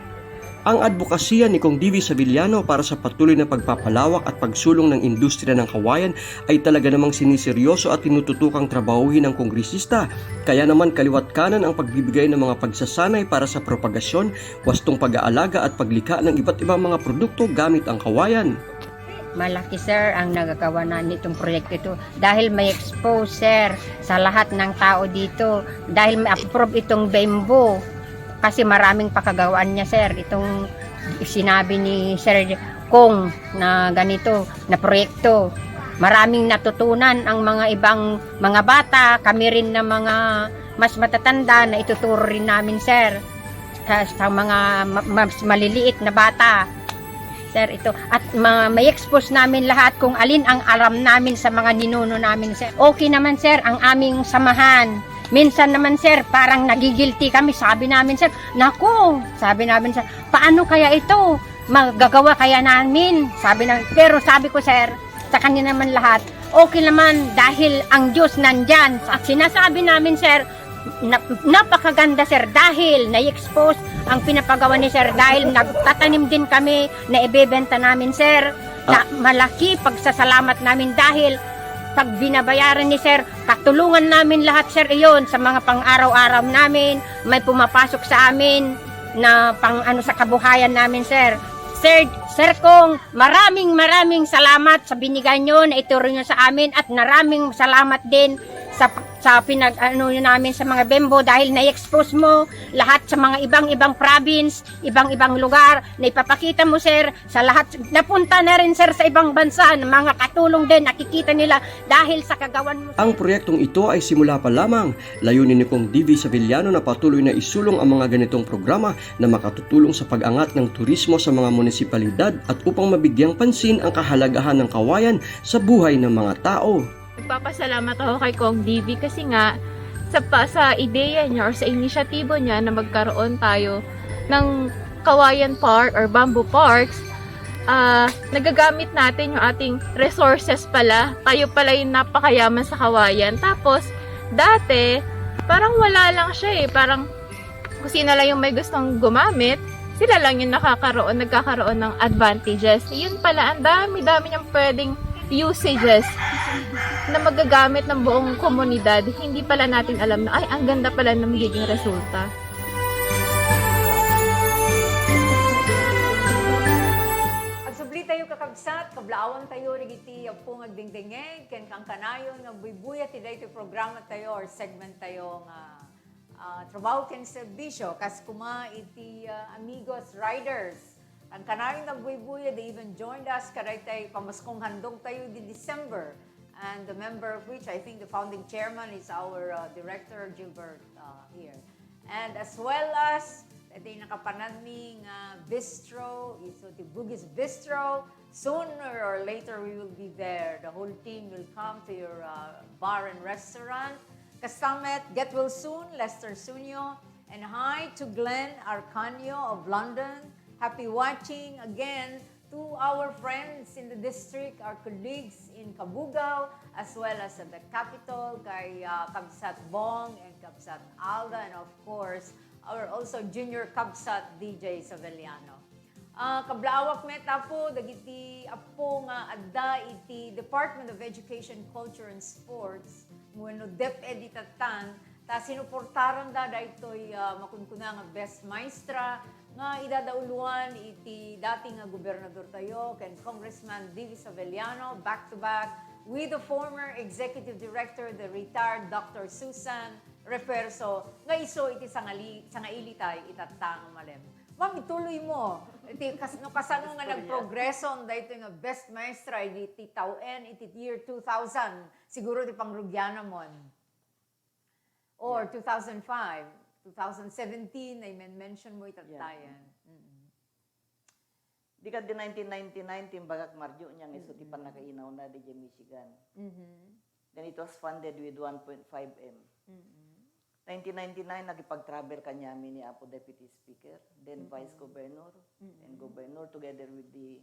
Ang adbokasiya ni Kong D V Savillano para sa patuloy na pagpapalawak at pagsulong ng industriya ng kawayan ay talaga namang siniseryoso at tinututukang trabahuhin ng kongresista. Kaya naman kaliwat kanan ang pagbibigay ng mga pagsasanay para sa propagasyon, wastong pag-aalaga at paglikha ng iba't ibang mga produkto gamit ang kawayan. Malaki, sir, ang nagagawa na nitong proyekto ito dahil may expose, sir, sa lahat ng tao dito dahil may approve itong bamboo kasi maraming pakagawaan niya, sir, itong sinabi ni Sir Kong na ganito na proyekto. Maraming natutunan ang mga ibang mga bata, kami rin na mga mas matatanda na ituturo rin namin, sir, sa, sa mga ma-, mas maliliit na bata. Sir, ito. At ma-, may expose namin lahat kung alin ang alam namin sa mga ninuno namin, sir. Okay naman, sir, ang aming samahan. Minsan naman, sir, parang nagigilty kami. Sabi namin, sir, "Naku," sabi namin, sir, "paano kaya ito? Magagawa kaya namin?" Sabi namin. Pero sabi ko, sir, sa kanila naman lahat, okay naman dahil ang Diyos nandyan. At sinasabi namin, sir, na, napakaganda, sir, dahil na-expose ang pinapagawa ni sir, dahil nagtatanim din kami na ibebenta namin, sir. Na Ah. Malaki pagsasalamat namin dahil pag binabayaran ni sir, katulungan namin lahat, sir, iyon sa mga pang-araw-araw namin, may pumapasok sa amin na pang ano sa kabuhayan namin, sir. Sir, Sir Kong, maraming, maraming salamat sa binigay nyo na ituro nyo sa amin at maraming salamat din sa, sa pinag-ano nyo namin sa mga bamboo dahil na-expose mo lahat sa mga ibang-ibang province, ibang-ibang lugar na ipapakita mo, sir, sa lahat. Napunta na rin, sir, sa ibang bansa, ng mga katulong din, nakikita nila dahil sa kagawan mo, sir. Ang proyektong ito ay simula pa lamang. Layunin ni Kong D V Savillano na patuloy na isulong ang mga ganitong programa na makatutulong sa pag-angat ng turismo sa mga munisipalidad at upang mabigyang pansin ang kahalagahan ng kawayan sa buhay ng mga tao. Nagpapasalamat ako kay Kong D V kasi nga sa pa-, sa ideya niya or sa inisyatibo niya na magkaroon tayo ng kawayan park or bamboo parks, ah, nagagamit natin yung ating resources pala. Tayo pala yung napakayaman sa kawayan. Tapos, dati, parang wala lang siya eh. Parang kung sino lang yung may gustong gumamit, sila lang yung nakakaroon, nagkakaroon ng advantages. Yun pala, ang dami-dami niyang pwedeng usages na magagamit ng buong komunidad. Hindi pala natin alam na, ay, ang ganda pala ng magiging resulta. Agsubli tayo, kakabsat, kablaawan tayo, rigiti, apong agdingdingeg, ken kankanayon, nga buybuya ti daytoy programa tayo or segment tayo nga ah, trabaho ken serbisyo, kas kuma iti, ah, Amigos Riders. Ang kanayon nagbuybuya, they even joined us kadaytay pamaskong handog tayo di December. And the member of which, I think the founding chairman is our, uh, director, Gilbert, uh, here. And as well as, iti nakapanadmi nga bistro, iso ti Bugis Bistro. Sooner or later, we will be there. The whole team will come to your, uh, bar and restaurant. Kasta met, get well soon, Lester Sunyo. And hi to Glenn Arcanio of London. Happy watching again to our friends in the district, our colleagues in Cabugao, as well as at the capital, kay, uh, Kabsat Bong and Kabsat Alda, and of course, our also junior Kabsat D J Saveliano. Ah, kablaawak met, Apo, dagiti Apo nga adda iti Department of Education, Culture, and Sports, wenno DepEd ita tan, Ta sinuportaranda daytoy, ah, makunkuna nga best maestra nga idadauloan iti dati nga gobernador tayo ken Congressman Divis Avellano, back to back with the former executive director, the retired Doctor Susan Refuerzo, nga isu iti sangali-, sangailitay itatta nga malem. Ma'am, ituloy mo. Iti kas-, no kasano nga nagprogreso daytoy nga best maestra iti tawen iti year two thousand, siguro ti pangrugianamon. Or Yeah. two thousand five, two thousand seventeen, ay men-, mention mo itattayan. Yeah. Mm-mm. Di kaddi nineteen ninety-nine, timbagak Marjo, niya nga isu ti Mm-mm. pannakainauna di Michigan. Mm-hmm. Then it was funded with one point five M. Mm-mm. Nineteen ninety-nine, nakipag-travel kaniami ni Apo Deputy Speaker, then Mm-mm. Vice Governor, and Mm-mm. Governor together with the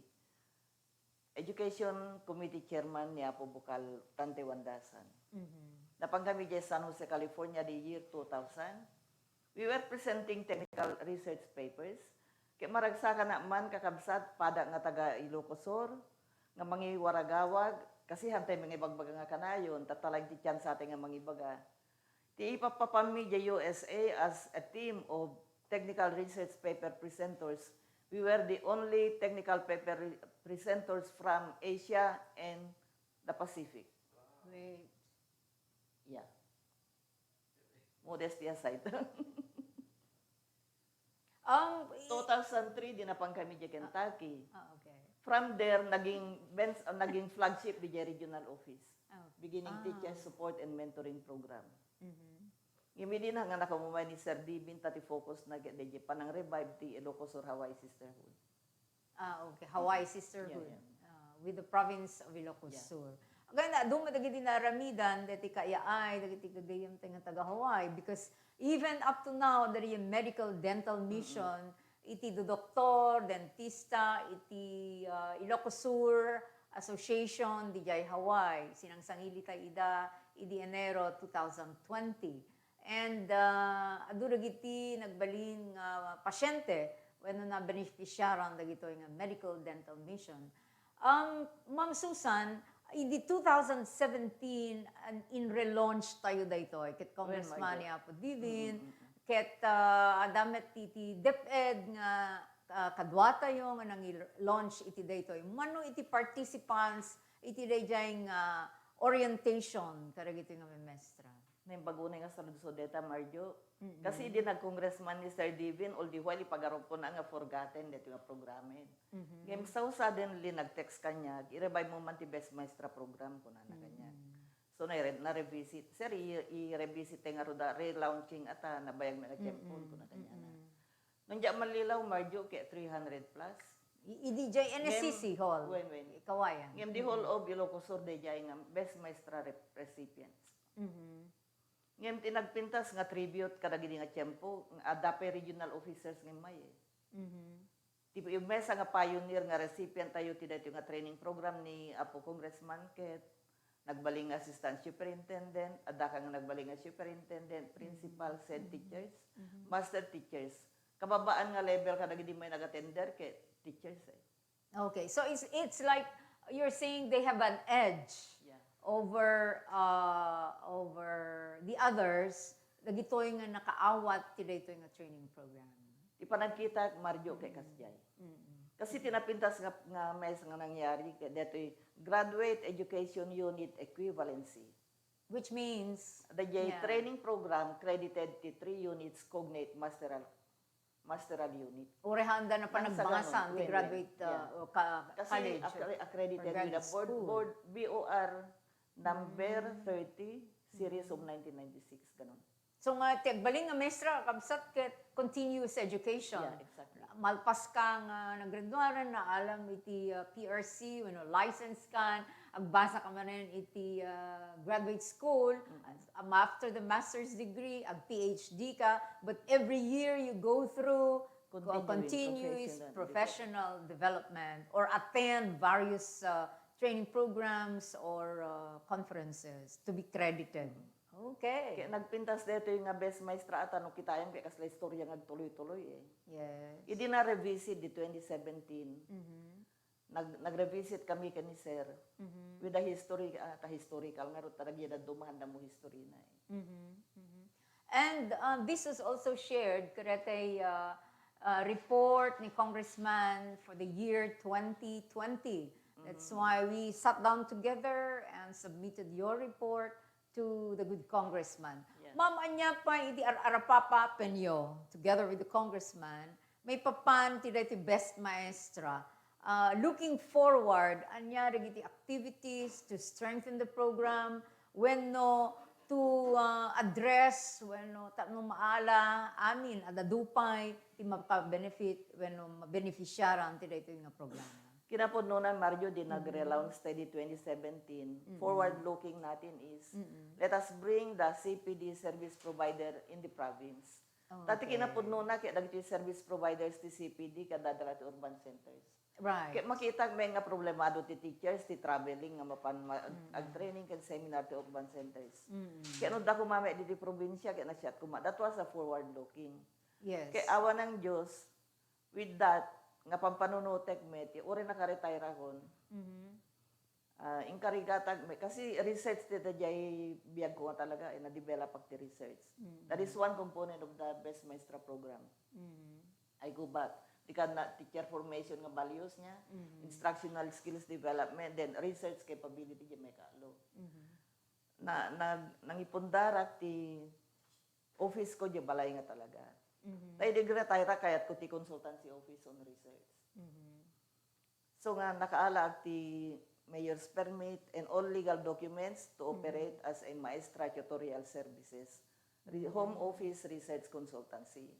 Education Committee Chairman ni Apo Bukal Tante Wandasan. Mhm. Napan kami diay San Jose, California, the year two thousand. We were presenting technical research papers. Ket maragsakannak man, kakabsat, pada nga taga Ilocos Sur, nga mangiwaragawag, kasi hantay mangibagbaga nga kanayon, tatta laeng ti tiyansatay nga mangibaga. Ti ipappapanmi diay U S A as a team of technical research paper presenters. We were the only technical paper re-, presenters from Asia and the Pacific. Wait. Yeah. Modesty aside. Um, i- Two thousand three, di napan kami diay Kentucky. Ah, okay. From there, naging bench, uh, naging flagship diay regional office. Ah, okay. Beginning Ah. Teacher Support and Mentoring Program. Mhm. Ngem idi na nga nakamumay ni Sir Divin, ta ti focus na ket diay panang-revive ti Ilocos Sur Hawaii Sisterhood. Ah, okay. Hawaii Sisterhood, Yeah, yeah. ah, with the province of Ilocos Yeah. Sur. Kaya na, duma dagiti naaramidan, dagiti kayaay, dagiti gagayyem tayo nga taga Hawaii, because even up to now, there is a medical dental Mm-mm. mission, iti dodoktor, dentista, iti, ah, Ilocos Sur Association, diay Hawaii. Sinangsangilitay ida, idi Enero two thousand twenty. And, ah, adu dagiti nagbalin nga pasiente wenno nabenefisiaran dagitoy nga medical dental mission. Um, Ma'am Susan, idi two thousand seventeen, an-, in-relaunch tayo daytoy, ket Wen, Congressman Marjo. ni Apo Divin, Mm, mm, mm. ket, ah, adda met ti, ti DepEd nga, ah, kadua tayo nga nangi-launch iti daytoy. Mano iti participants iti daydiay nga orientation kadagitoy nga memestra? Naimbag unay nga saludsod dayta, Marjo. Mm-mm. Kasi idi nag-congressman ni Sir Divin, all the while, ipagarupkona nga forgotten daytoy nga programen. Mhm. Ngem so suddenly, nag-text kaniak, "I-revive mo man ti Best Maestra program," kunana kaniak. Mm. So, nare-, na-revisit. "Sir, i-, i-revisit tayo ngarud a relaunching ata, nabayag met nga tiempo," Mm-mm. kuna kaniana. Mm-mm. Nung diak mallilaw, Marjo, ket three hundred plus. I-, idi jay N S C C Ngem, hall. Wen, wen. Kawayan. Ngem the whole Mm-mm. of Ilocos Sur, dayjay nga Best Maestra rep-, recipients. Mhm. Ngem ti nagpintas nga tribute kadagidi nga tiempo, nga adda pay regional officers nga immay, eh. Mhm. Ti mesa nga pioneer nga recipient tayo ti daytoy nga training program ni Apo Congressman ket nagbalin nga assistant superintendent, adda ka nga nagbalin nga superintendent, principal, Mhm. said Mhm. teachers, Mhm. master teachers. Kababaan nga level kadagidi may nag-attender ket teachers, eh. Okay, so it's, it's like you're saying they have an edge Yeah. over, uh, over the others, dagitoy nga nakaawat ti daytoy nga training program. Ti panagkitak, Marjo, kay Mm. kasdiay. Mm-mm. Kasi ti napintas nga, nga mesa nga nangyari, kay daytoy graduate education unit equivalency. Which means, Dayjay yeah. training program credited ti three units cognate masteral, masteral unit. Uray handa na Nang sa panagbangasan ganun, ti wen, wen. graduate, uh, Yeah. o ka-, Kasi college accre-, or accredited with graduate a board, school. board B O R number Mm. thirty, series of Mm. nineteen ninety-six, ganun. So nga, ti agbalin nga maestra, kabsat, ket continuous education. Yeah, exactly. Malpas ka nga naggraduaran, naalam iti, uh, P R C, wenno license kan, agbasa ka manen iti, uh, graduate school, Mm-mm. um, after the master's degree, ag-P H D ka, but every year you go through, uh, Continuing continuous professional professional development or attend various, uh, training programs or, uh, conferences to be credited. Mm. Okay. Kaya nagpintas daytoy nga best maestra ata no kitaem kay kasla istorya nga agtuloy-tuloy, eh. Yes. Idi na-revisit di twenty seventeen, Mhm. nag-, nag-revisit kami ken ni Sir Mhm. with a history, ah, ta historical ngarud, ta dagiti dadduma, handa mo history na, eh. Mhm. Mhm. And, uh, this was also shared, kadaytoy, uh, uh, report ni Congressman for the year twenty twenty. That's why we sat down together and submitted your report to the good congressman. Yes. Ma'am, ania pay idi ar-, arapapapenyo together with the congressman, maipapan ti daytoy Best Maestra. Uh, looking forward, ania dagiti activities to strengthen the program, wenno to, uh, address, wenno tapno maala amin a dadu pay ti makabenefit wenno mabenefisiaran ti daytoy nga programa. Kinapudnona, Mario, di nag-relaunch tayo di twenty seventeen. Forward-looking natin is, let us bring the C P D service provider in the province. Oh, okay. Dati kinapudnona, kaya dagiti service providers ti C P D, kada dala ti urban centers. Right. Kaya makita may nga problemado ti teachers, ti traveling nga mapan ma-, ag-, ag-training ken seminar ti urban centers. Kaya no dako mami di, di probinsya, kaya nasyat kuma. That was a forward-looking. Yes. Kaya awan ng Diyos, with that, nga pampanunutek met, uray nakaretire akon. Ah, inkarigatag met, kasi research ti daydiay biag ko nga talaga, eh, na-develop ak ti research. That is one component of the Best Maestra program. I go back. Ti kan na teacher formation nga values niya, instructional skills development, then research capability di may kaalo. Na, na, nangipundarak ti office ko di balay nga talaga. Tay di retire kayat ko ti consultancy office on research. So nga nakaala ak ti mayor's permit and all legal documents to operate as a maestra tutorial services, re-, home office research consultancy.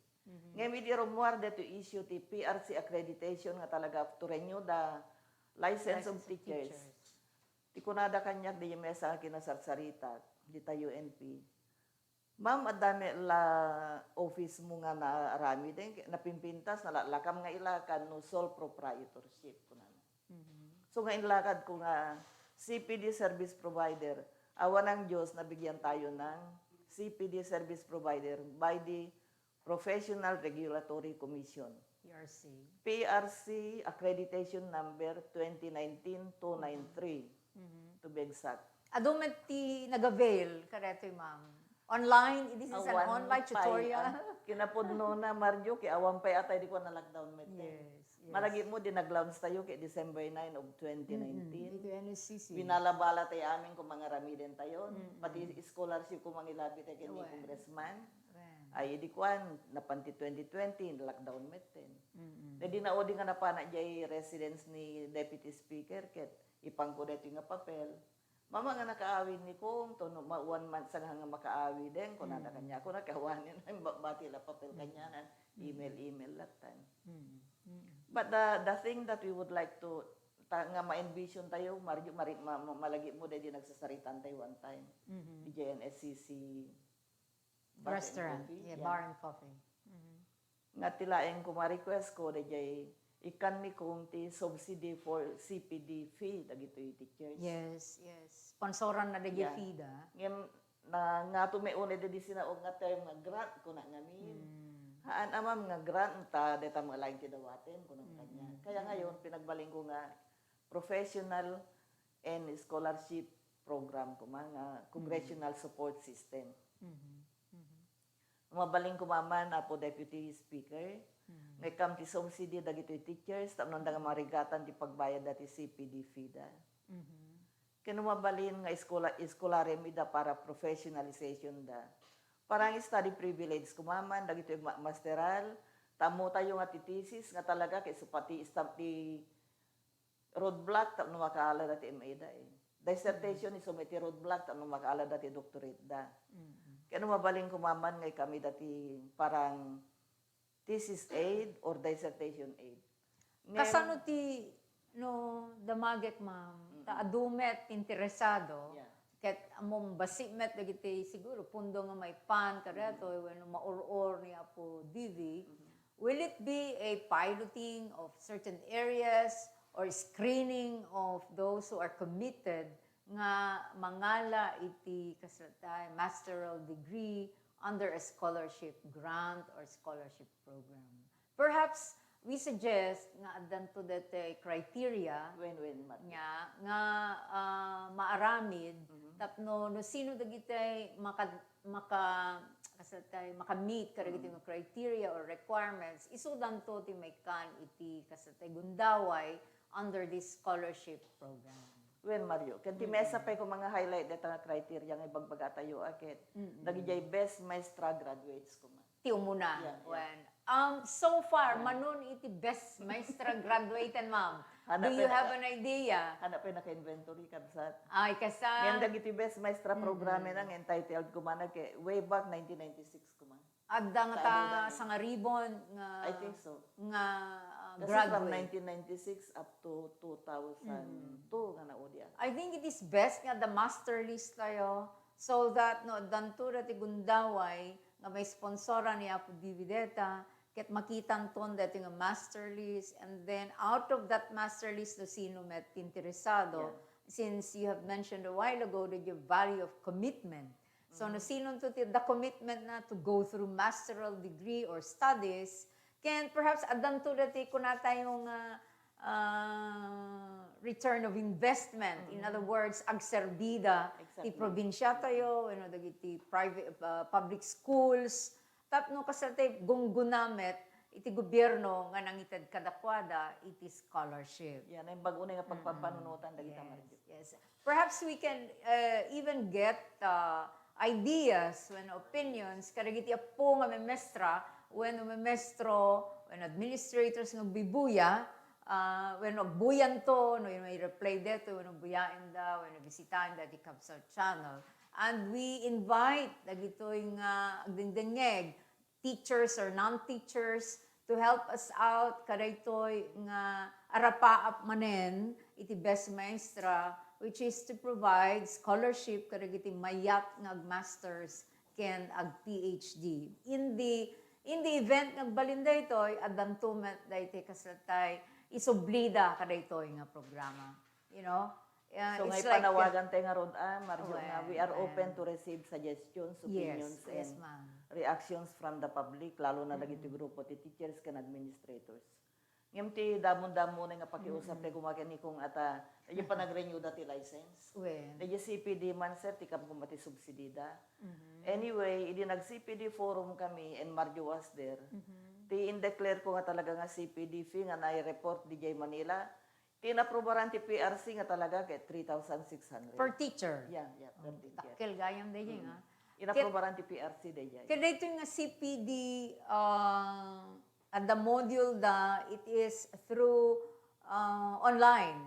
Ngem idi rummuar daytoy issue ti P R C accreditation nga talaga to renew the license of teachers. Ti kunada kaniak di mesa nga kinasarsaritak, dita U N P. Ma'am, adda met la office mo nga naaramiden, napimpintas, nalaklakam nga ilakad no sole proprietorship, kunana. So nga inlakad ko nga C P D service provider, awan ng Diyos, nabigyan tayo ng C P D service provider by the Professional Regulatory Commission. P R C. P R C accreditation number twenty nineteen two nine three, to be exact. Adu met ti nag-avail kadaytoy, ma'am? Online, this is an online tutorial. Awan pay, ah, kinapudnona, Mario, kay awan pay atay di ko na-lockdown met. Yes, yes. Malagip mo, di nag-launch tayo kay December nine of twenty nineteen. Dito N S C C. Binalabala tayo amin kung mga ramiden tayo. Pati scholarship kung mangilabi tayo kay congressman. Ay, idi kuan, napan ti twenty twenty, lockdown metten. Daydi naudi nga napana jay residence ni Deputy Speaker, ket ipangko daytoy nga papel. Mama nga nakaawid ni Kong, to no, ma-, one month sa nga makaawiden, kunana kaniak, kuna kawanen, ba-, bati la papel kanianan, email, email latan. But the, the thing that we would like to, ta-, nga ma-envision tayo, mari-, mari-, ma-, ma-, malagip mo, daydi nagsasaritaan tayo one time. Di J N S C C Bar and Coffee. Bar and Coffee. Nga ti laeng ko ma-request ko, dayjay ikkan ni Kong ti subsidy for C P D fee dagitoy teachers. Yes, yes. Sponsoran na dayjay fee da. Ngem, na, nga to may unay daydi sinaog nga term nga grant, kuna ngamin. Haan, amam, nga grant, ta, deta mga laing ti dawaten, kuna kanya. Kaya ngayon, pinagbaling ko nga professional and scholarship program kuma nga congressional support system. Mabalin kuma man, Apo Deputy Speaker, nga ikkan ti subsidy dagitoy teachers tapno adda nga marigatan ti pagbayad dati C P D fee da. Ken no mabalin nga iskola-, iskolarium ida para professionalization da. Parang study privilege kuma man dagitoy ma-, masteral, ta ammo tayo nga ti thesis nga talaga kay isu pay ti istab ti roadblock tapno makaala dati M A da, eh. Dissertation isu met ti roadblock tapno makaala dati doctorate da. Ken no mabalin kuma man nga ikkan ida ti parang thesis aid or dissertation aid. Ngem kasano ti, no, damagek, ma'am, ta adu met interesado, ket ammom bassit met dagiti siguro pundo nga maipan kadaytoy wenno maur-or ni Apo D V, will it be a piloting of certain areas or screening of those who are committed nga mangala iti kasla tay master's degree under a scholarship grant or scholarship program? Perhaps we suggest nga addanto daytoy criteria nga, nga, ah, maaramid tapno no sino dagiti makad-, maka-, kasatay, maka-meet kadagiti nga criteria or requirements, isudanto ti maikkan iti kasatay gundaway under this scholarship program. Wen, Mario, ket ti mesa pay koma nga highlight dayta nga criteria nga ibagbagatayo a ket dagidiay best maestra graduates koma. Ti umuna. Yeah, yeah. Wen, um, so far, manon iti best maestra graduaten, ma'am? Do you have an idea? Hana pay naka-inventory, kabsat. Ay, kasano? Ngem dagiti best maestra programa na nga entitled koma na ke-, way back nineteen ninety-six koma. Adda nga ta sangaribon nga, I think so, nga, ah, graduate. Kasi from nineteen ninety-six up to two thousand two nga naudi. I think it is best nga adda master list tayo so that no, addanto dati gundaway nga maisponsoran ni Apo Divideta, ket makitanton dati nga master list, and then out of that master list, no sino met ti interesado, since you have mentioned a while ago that your value of commitment, so, no sinonto ti adda commitment na to go through masteral degree or studies, ken perhaps addanto dati kunatayo nga, ah, return of investment. In other words, agserbida ti probinsiatayo, wenno dagiti private, ah, public schools, tapno kasla ti gungguna met iti gobierno nga nangited kadakuada iti scholarship. Yan, naimbag-o nga pagpapanunotan dagita, Mario. Yes. Perhaps we can, uh, even get, uh, ideas wenno opinions kadagiti appo nga memestra wenno memestro wenno administrators nga agbibuya, uh, wenno agbuyanto, no, i-replay daytoy wenno buyaenda wenno bisitaenda ti Kabsat Channel. And we invite dagitoy nga agdengdengngeg, teachers or non-teachers to help us out kadaytoy nga arapaap manen iti Best Maestra, which is to provide scholarship kadagiti mayat nga agmasters ken ag-P H D. In the, in the event nga agbalin daytoy, addanto met daytoy kasla tay isublida kadaytoy nga programa. You know? Yeah, so, it's nga like, ipanawagan tayo nga rod, ah, Mario, nga we are open to receive suggestions, opinions, and reactions from the public, lalo na dagiti grupo ti teachers ken administrators. Ngem ti damon-damon nga pakiusap tayo gumakan ni kung ata, dagiti panag-renew da ti license. Dagiti C P D man, sir, ti kam koma ti subsidida. Anyway, idi nag-C P D forum kami and Mario was there, ti in-declare ko nga talaga nga C P D fee nga nai-report didiay Manila, ti inaprubaran ti P R C nga talaga ket three thousand six hundred. Per teacher? Yeah, yeah, per teacher. Dakkel gayam daydiay, nga. Inaprubaran ti P R C daydiay. Ket daytoy nga C P D, ah, adda module da, it is through, ah, online.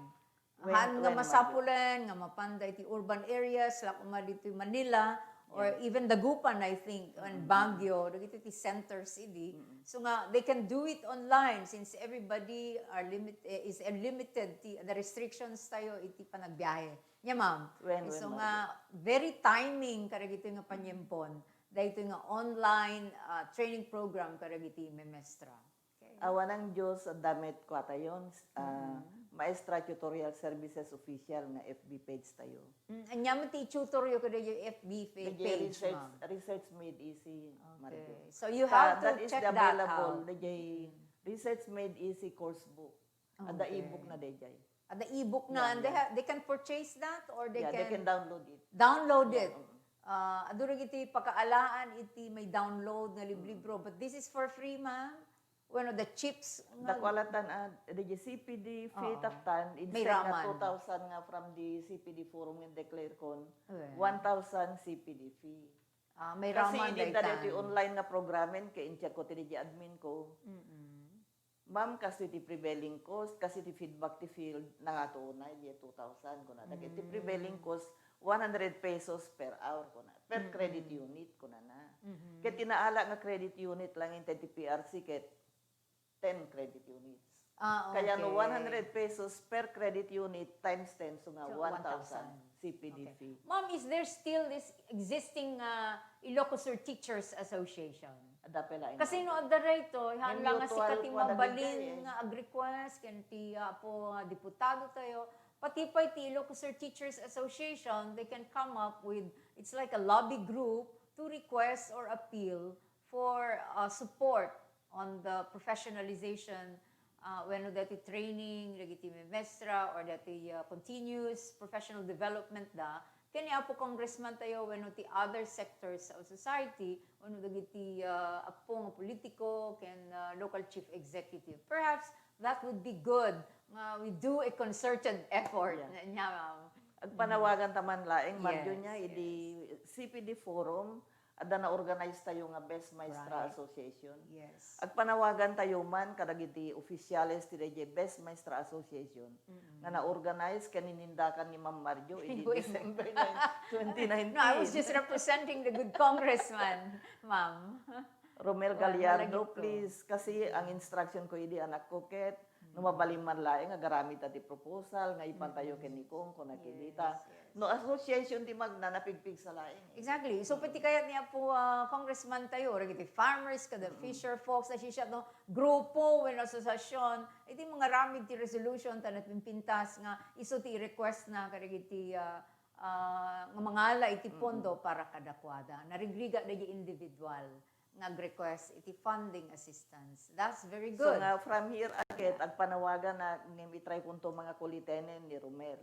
Haan nga masapulen nga mapanda iti urban areas, la koma ditoy Manila, or even Dagupan, I think, and Baguio, dagitoy ti centers idi. So nga, they can do it online since everybody are limit-, eh, is, eh, limited ti, the restrictions tayo iti panagbiahe. Nya, ma'am. So nga, very timing kadagitoy nga paniempon, daytoy nga online, ah, training program kadagiti memestra. Okay. Awan ang Diyos, adda met kuatayon, ah, Maestra Tutorial Services Official nga F B page tayo. Mm, ania met ti i-tutor yo kadagiti F B fa-, page, research, ma'am? Research Made Easy, Mario. Okay. So you have to check that out. That is the available, daydiay Research Made Easy course book. Adda ebook na daydiay. Adda ebook na, and they ha-, they can purchase that or they can download it. Download it. Ah, adu dagiti pakaalaan iti may download nga liblibro, but this is for free, ma'am? Wenno, the chips nga dakua latan, ah, dagiti C P D fee, taptan, instead nga two thousand nga from the C P D forum nga declare kon, one thousand C P D fee. Ah, may raman daytan. Kasi idi daytoy online nga programen, ket in-check ko ti dagiti admin ko. Ma'am, kastoy ti prevailing cost, kasi ti feedback ti field, nangato na, idi two thousand, kuna. Dagiti prevailing cost, one hundred pesos per hour, kuna. Per credit unit, kuna na. Ket ti naala nga credit unit lang intay ti P R C, ket ten credit units. Ah, okay. Kaya no, one hundred pesos per credit unit times ten, so nga one thousand C P D fee. Ma'am, is there still this existing, ah, Ilocos Sur Teachers Association? Adda pay laeng. Kasi no, adda daytoy, haan lang nga sika ti mabalin nga ag-request ken ti, ah, apo, ah, diputado tayo. Pati pay ti Ilocos Sur Teachers Association, they can come up with, it's like a lobby group to request or appeal for, uh, support on the professionalization, uh, wenno dati training, dagiti memestra, or dati, uh, continuous professional development da, Ken ni Apo Congressman tayo wenno ti other sectors of society, wenno dagiti, ah, Apo nga politiko ken, ah, local chief executive. Perhaps that would be good nga we do a concerted effort. Yeah. Ania, ma'am? Agpanawagan ta man laeng, Marjo, nia, idi C P D Forum, adda na-organize tayo nga Best Maestra Association. Yes. Agpanawagan tayo man kadagiti opisyales ti daydiay Best Maestra Association nga na-organize ken inindakan ni Ma'am Marjo idi December nine, twenty nineteen. No, I was just representing the good congressman, ma'am. Romel Gallardo, please. Kasi ang instruction ko idi, anak ko, ket no mabalin man laeng, agaramid ta ti proposal nga ipan tayo ken ni Cong, kuna ket dita. Yes, yes. No association ti magna, napigpigsa laeng. Exactly. So, pati kayat ni Apo, ah, Congressman tayo, dagiti farmers, kada fisher folks, na siya, no, grupo, wenno asosiasyon, iti mangaramid ti resolution, ta napimpintas nga isu ti request na kadagiti, ah, ah, nga mangala iti pondo para kadakuada. Narigrigat dagiti individual nga ag-request iti funding assistance. That's very good. So nga, from here, aket, agpanawagan na ngem itry kunto mga kulitenen ni Romel.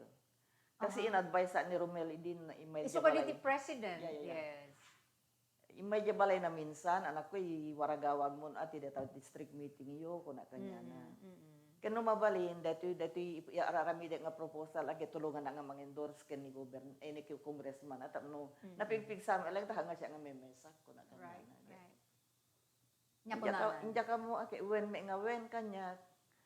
Kasi in-advise sa ni Romel, idin na imay Isu ka diti president. Yeah, yeah, yeah. Yes. Imay diay balay na minsan, anak ko, iwaragawag mo, ati deta district meeting yo, kuna kaniana. Ken no mabalin, detoy, detoy ip-, i-, ar-, aramidek nga proposal, aket tulongan na nga mang-endorse ken ni govern-, eh, ni congressman, at no, napigpigsa met laeng, ta nga siya nga memesak, kuna kaniana. Right, right. Nia, kuna, india ka mo, aket, wen met nga wen, kaniak.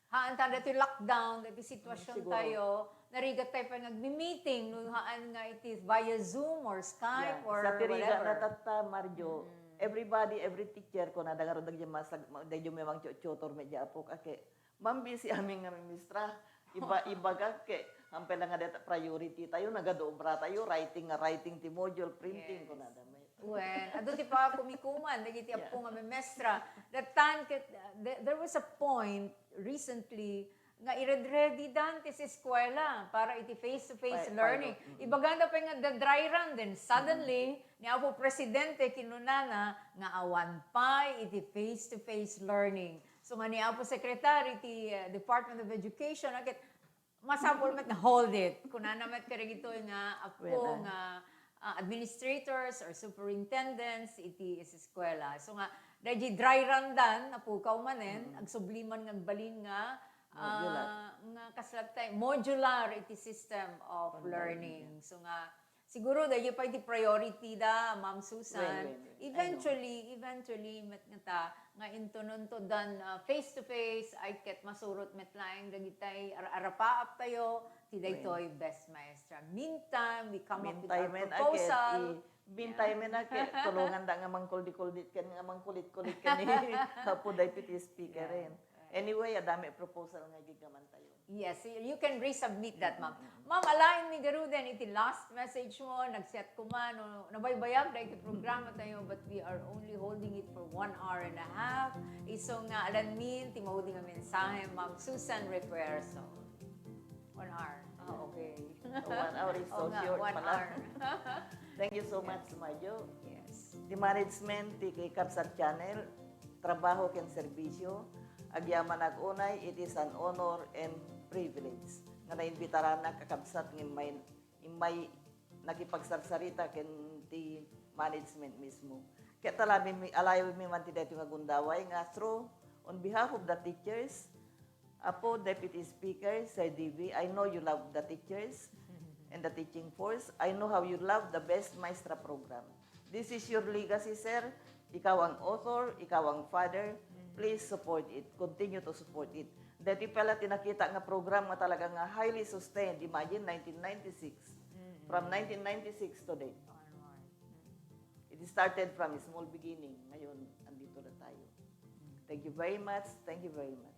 Haan ta detoy lockdown, detoy sitwasyon tayo, narigat tayo pay nga agmi-meeting, no haan nga iti via Zoom or Skype or whatever. Sa ti rigat na tatta, Marjo, everybody, every teacher, kuna da ngarud dagiti masag-, ma-, dagiti may mangtuturo met diay apok, aket, ma'am, busy amin nga memetra. Iba-, ibaga, ket, hampay la nga deta priority tayo, nagadu-obra tayo, writing nga writing ti module, printing, kuna da met. Wen, adu ti pakumikuman dagiti appo nga memetra. That time, ket, uh, there, there was a point recently nga ired-ready dan ti eskwela para iti face-to-face learning. Ibaganda pay nga the dry run, then suddenly, ni Apo Presidente kinunana nga awan pay iti face-to-face learning. So nga ni Apo Secretary ti, uh, Department of Education, aket, masapul met nga hold it. Kunana met kadagitoy nga appo nga, ah, administrators or superintendents iti eskwela. So nga, daydi dry run dan, napukaw manen, agsubli man nga agbalin nga, ah, nga kasla tay, modular iti system of learning. So nga, siguro, daydi pay ti priority da, Ma'am Susan. Wen, wen, wen. Eventually, eventually, met ngata, nga inton, inton dan, ah, face to face, ay ket masurot met laeng dagitay ar-, arapaap tayo, ti daytoy Best Maestra. Meantime, we come up with our proposal. Meantime, aket, tulongan da nga mangkuldi-kuldi ken nga mangkulit-kulit ken ni Apo Deputy Speaker, eh. Anyway, adda met proposal nga igiggaman tayo. Yes, y-, you can resubmit that, ma'am. Ma'am, alaenmi garuden iti last message mo, nagsiat koma, no, nabaybayag da iti programa tayo, but we are only holding it for one hour and a half. Isu nga, alanmin, ti maudi nga mensahe, Ma'am Susan Refuerzo. One hour. Ah, okay. One hour is so short pala. Oo nga, one hour. Thank you so much, Marjo. Yes. Ti management ti Kakabsat Channel, trabaho ken serbisyo, agyamanak unay, it is an honor and privilege nga naimbitarannak kakabsat nga immay, immay nakipagsarsarita ken ti management mismo. Ket alayawmi man ti daytoy nga gundaway nga through, on behalf of the teachers, Apo Deputy Speaker, Sir D V, I know you love the teachers and the teaching force. I know how you love the Best Maestra program. This is your legacy, sir. Ikaw ang author, ikaw ang father. Please support it. Continue to support it. Dati pala tinakita nga program nga talaga nga highly sustained. Imagine, nineteen ninety-six. From nineteen ninety-six to date. Onward. It started from a small beginning. Ngayon, andito na tayo. Thank you very much. Thank you very much.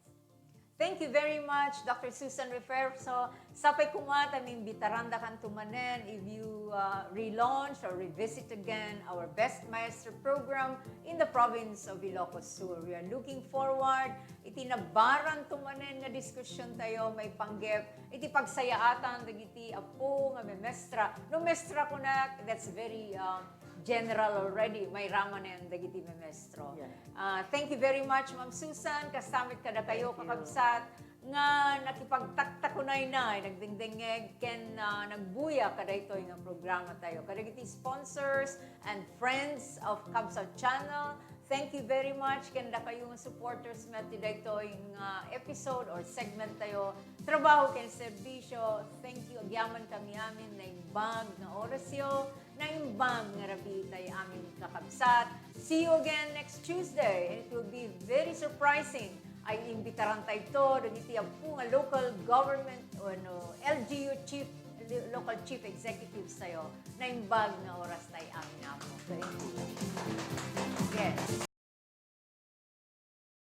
Thank you very much, Doctor Susan Refuerzo. Sapay koma ta maimbitarandakanto manen if you, uh, relaunch or revisit again our Best Maestra program in the province of Ilocos Sur. We are looking forward iti nabaranto manen nga diskusyon tayo, maipanggep iti pagsayaatan dagiti appo nga memestra. No mestra kunak, that's very, uh, general already, mairamanen dagiti memestro. Yeah. Ah, thank you very much, Ma'am Susan. Kasta met kadakayo, kakabsat, nga nakipagtaktakunaynay, nagdengdengngeg ken, ah, nagbuya kadaytoy nga programa tayo. Kadagiti sponsors and friends of Kabsat Channel, thank you very much ken dakayo nga supporters met ti daytoy nga episode or segment tayo, Trabaho ken Serbisyo. Thank you. Agyaman kami amin, naimbag nga orasyo, naimbag nga rabii tay amin kakabsat. See you again next Tuesday, and it will be very surprising. Ay imbitaran tayo dagiti apo nga local government o no, L G U chief, local chief executives tayo. Naimbag nga oras tay amin amo. Thank you. Yes.